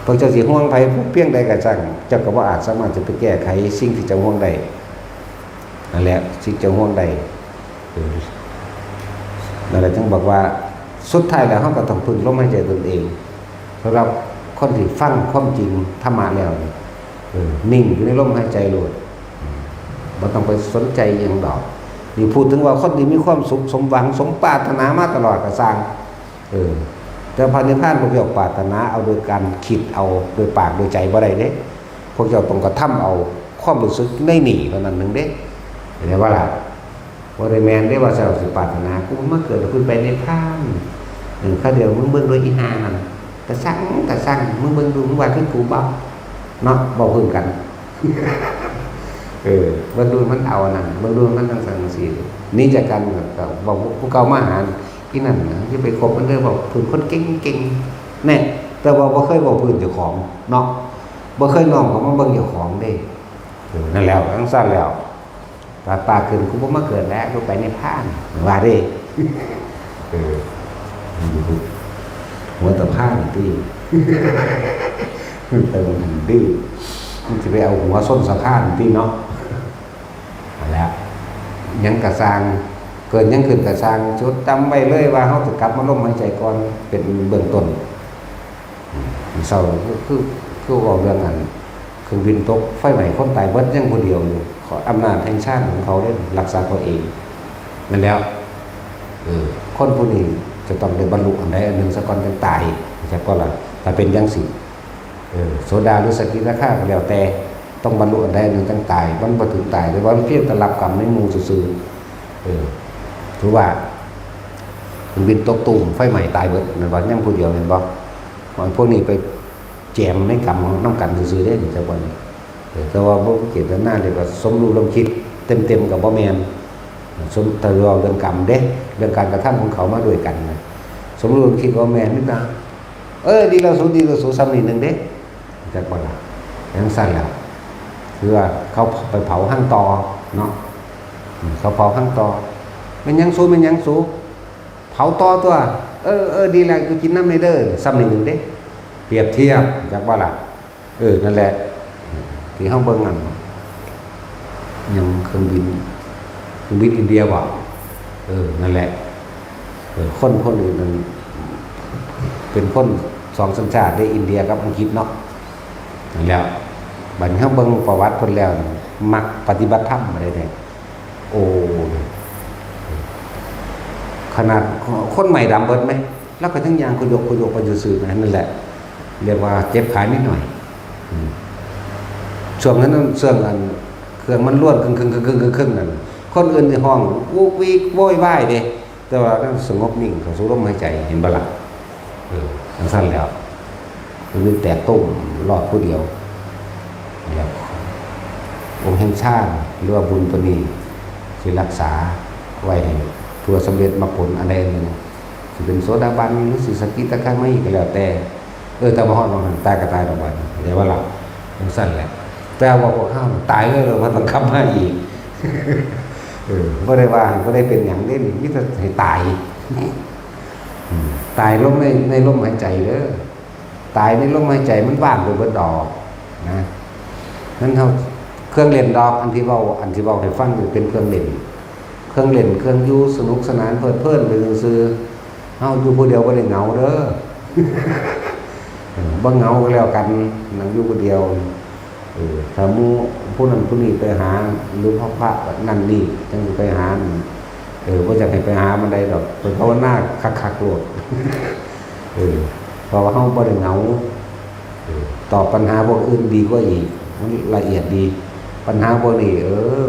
พวกเจ้าสิห่วงไผเพียงใดก็ช่าง เจ้าก็บ่อาจสามารถจะไปแก้ไขสิ่งที่เจ้าห่วงได้ นั่นแหละ สิ่งเจ้าห่วงได้ เออ นั่นแหละจึงบอกว่า สุดท้ายแล้วเราก็ต้องพึ่งลมหายใจตนเอง สำหรับคนที่ฟังความจริงธรรมะแล้วนี่ เออ นิ่งอยู่ในลมหายใจโลด อืม บ่ต้องไปสนใจอิหยังดอก นี่พูดถึงว่าคนที่มีความสุขสมหวังสมปรารถนามาตลอดก็ซ่าง เออ แต่พระนิพพานพวกเจ้าปรารถนาเอาโดยการคิดเอาโดยปากโดยใจบ่ได้เด้ พวกเจ้าต้องกระทำเอาความรู้สึกในนี่เท่านั้นหนึ่งเด้ เห็นบ่ล่ะ บ่ได้แม่นเด้ว่าเจ้าสิปรารถนา กูมาเกิดแล้วกูไปนิพพาน เออ คราวเดียวมึงเบิ่งโลดอีห่านั่น ตาสั่ง ตาสั่ง มึงเบิ่งดู มึงว่าคือกูบ่ เนาะ เว้าพื้นกัน เออ เบิ่งดูมันเอานั่น เบิ่งดูมันจั่งซั่นจั่งซี้ หนีจากกันก็ ก็เว้าผู้เก่ามาหา อีนั่นน่ะ อย่าไปคบมันเด้อ เว้าพื้นคนเก่งๆ แน่ แต่ว่าบ่เคยเว้าพื้นเจ้าของเนาะ บ่เคยน้อมเข้ามาเบิ่งเจ้าของเด้ เออ นั่นแหล้ว จั่งซั่นแล้ว ตาปากขึ้น กูบ่มาเกิดแล้ว กูไปนิพพาน ว่าเด้ เออ หัวตะพานติ แต่มันดื้อ มันสิไปเอาหัวส้นสะพานติเนาะ นั่นแหละ หยังกะซ่าง เกิดหยังขึ้นกะซ่าง จดจำไว้เลยว่าเฮาสิกลับมาลมหายใจก่อน เป็นเบื้องต้น อืม มื้อเช้าคือ คือ คือเว้าเรื่องอัน เครื่องบินตก ไฟไหม้ คนตายเบิดยังผู้เดียวอยู่ ขออำนาจแห่งฌานของเขาเด้ รักษาเขาเอง นั่นแหล้ว เออ คนผู้นี้จะต้องได้บรรลุอันใดอันหนึ่งซะก่อนจั่งตาย จักก่อนล่ะ ถ้าเป็นจั่งซี้ เออ โสดาหรือสกิทาคาก็แล้วแต่ ต้องบรรลุอันใดอันหนึ่งจั่งตาย มันบ่ถึงตาย แต่ว่ามันเพียงแต่รับกรรมในหมู่ซื่อๆ เออ ถือว่าเครื่องบินตกตุ่ม ไฟไหม้ตายเบิด แม่นบ่ ยังผู้เดียว แม่นบ่ มันพวกนี้ไปแจมในกรรมนำกันซื่อๆ เด้ จักว่านี่ เออ แต่ว่าบ่เจตนา เรียกว่าสมรู้ร่วมคิดเต็มๆ ก็บ่แม่น สม แต่ว่าเรื่องกรรมเด้ เรื่องการกระทำของเขามาด้วยกันนะ สมรู้ร่วมคิดบ่แม่น มีแต่ เออ ดีแล้วสู ดีแล้วสู ส่ำนี้หนึ่งเด้ จักว่าล่ะ จั่งซั้นแหล้ว คือว่าเขาไปเผาฮังต่อเนาะ อืม เขาเผาฮังต่อ แม่นหยังสู แม่นหยังสู เผาต่อตั๊ว เออ เออ ดีแล้ว กูกินนำแหน่เด้อ ส่ำนี้หนึ่งเด้ เปรียบเทียบ จักว่าล่ะ เออ นั่นแหละ ที่เฮาเบิ่งอัน หยัง เครื่องบิน เครื่องบินอินเดียบ่ เออ นั่นแหละ เออ คน คนอื่นนั่น เป็นคนสองสัญชาติเด้ อินเดียกับอังกฤษเนาะ นั่นแหละ บัดนี้เฮาเบิ่งประวัติเพิ่นแล้วนี่ มักปฏิบัติธรรมอะไรเนี่ย โอ้ ขนาดคนใหม่ดำเบิดไหม แล้วก็ยังย่างขยกขยกไปซื่อๆนะ นั่นแหละ เรียกว่าเจ็บขานิดหน่อย อืม ช่วงนั้น ช่วงอัน เครื่องมันร่วน ครึ่งๆๆๆๆ นั่น คนอื่นในห้อง อุกวิกโวยวายเด้ แต่ว่าก็สงบนิ่ง เข้าสู่ลมหายใจ เห็นบ่ล่ะ เออ จั่งซั้นแหล้ว คือแตกตุ้ม รอดผู้เดียว แล้ว องค์แห่งฌาน หรือว่าบุญตัวนี้ สิรักษาไว้ให้เพื่อสำเร็จมรรคผลอันใดอันหนึ่ง สิเป็นโสดาบัน หรือสิสกิทาคามีก็แล้วแต่ เออ แต่บ่ฮอดหม่องหั้น ตายก็ตายดอกบัดนี้ เข้าใจบ่ล่ะ จั่งซั้นแหละ แต่ว่าพวกเฮาตายเลย แล้วมันต้องกลับมาอีก เออ บ่ได้ว่าให้บ่ได้เป็นหยังเด้นี่ มีแต่ให้ตาย อืม ตายลงใน ในลมหายใจเด้อ ตายในลมหายใจมันว่างไปเบิดดอกนะ นั้นเฮา เครื่องเล่นดอก อันที่เว้า อันที่เว้าให้ฟังนี่เป็นเครื่องเล่น เครื่องเล่น เครื่องอยู่ สนุกสนานเพลิดเพลินไปซื่อๆ เฮาอยู่ผู้เดียวบ่ได้เหงาเด้อ เออ บ่เหงาก็แล้วกัน นั่งอยู่ผู้เดียว เออ ถ้าหมู่ผู้นั้นผู้นี้ไปหา หรือพระ พระนั่นนี่ จั่งสิไปหา เออ บ่อยากให้ไปหามันใดดอก ไปภาวนาคักๆ โลด เออ เพราะว่าเฮาบ่ได้เหงา เออ ตอบปัญหาพวกอื่นดีกว่าอีก มันละเอียดดี ปัญหาพวกนี้ เออ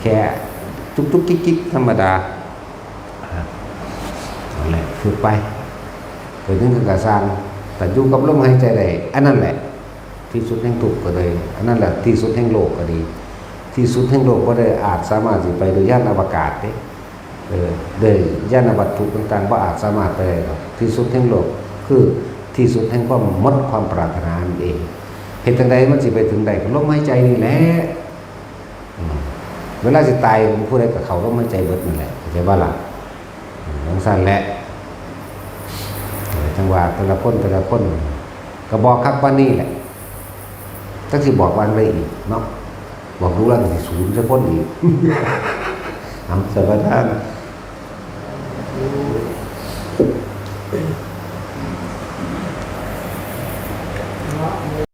แค่จุกๆ จิกๆ ธรรมดา อ่ะ นั่นแหละ ฝึกไป ไปถึงกระสร้าง แต่อยู่กับลมหายใจได้ อันนั้นแหละ ที่สุดแห่งทุกข์ก็ได้ อันนั้นแหละ ที่สุดแห่งโลกก็ดี ที่สุดแห่งโลกบ่ได้อาจสามารถสิไปโดยยานอวกาศเด้ เออ โดยยานวัตถุต่างๆ บ่อาจสามารถไปได้หรอก ที่สุดแห่งโลก คือที่สุดแห่งความหมดความปรารถนานั่นเอง เฮ็ดจั่งใดมันสิไปถึงได้ ก็ลมหายใจนี่แหละ อืม เวลาสิตาย ผู้ใดก็เข้าลมหายใจเบิดนั่นแหละ เข้าใจบ่ล่ะ อืม จั่งซั้นแหละ เออ จั่งว่าแต่ละคน แต่ละคน ก็บอกคักปานนี้แหละ จักสิบอกว่าจั่งใดอีกเนาะ บอกลูกหลานก็สิสูญใส่คนอีก เอา สวัสดีครับ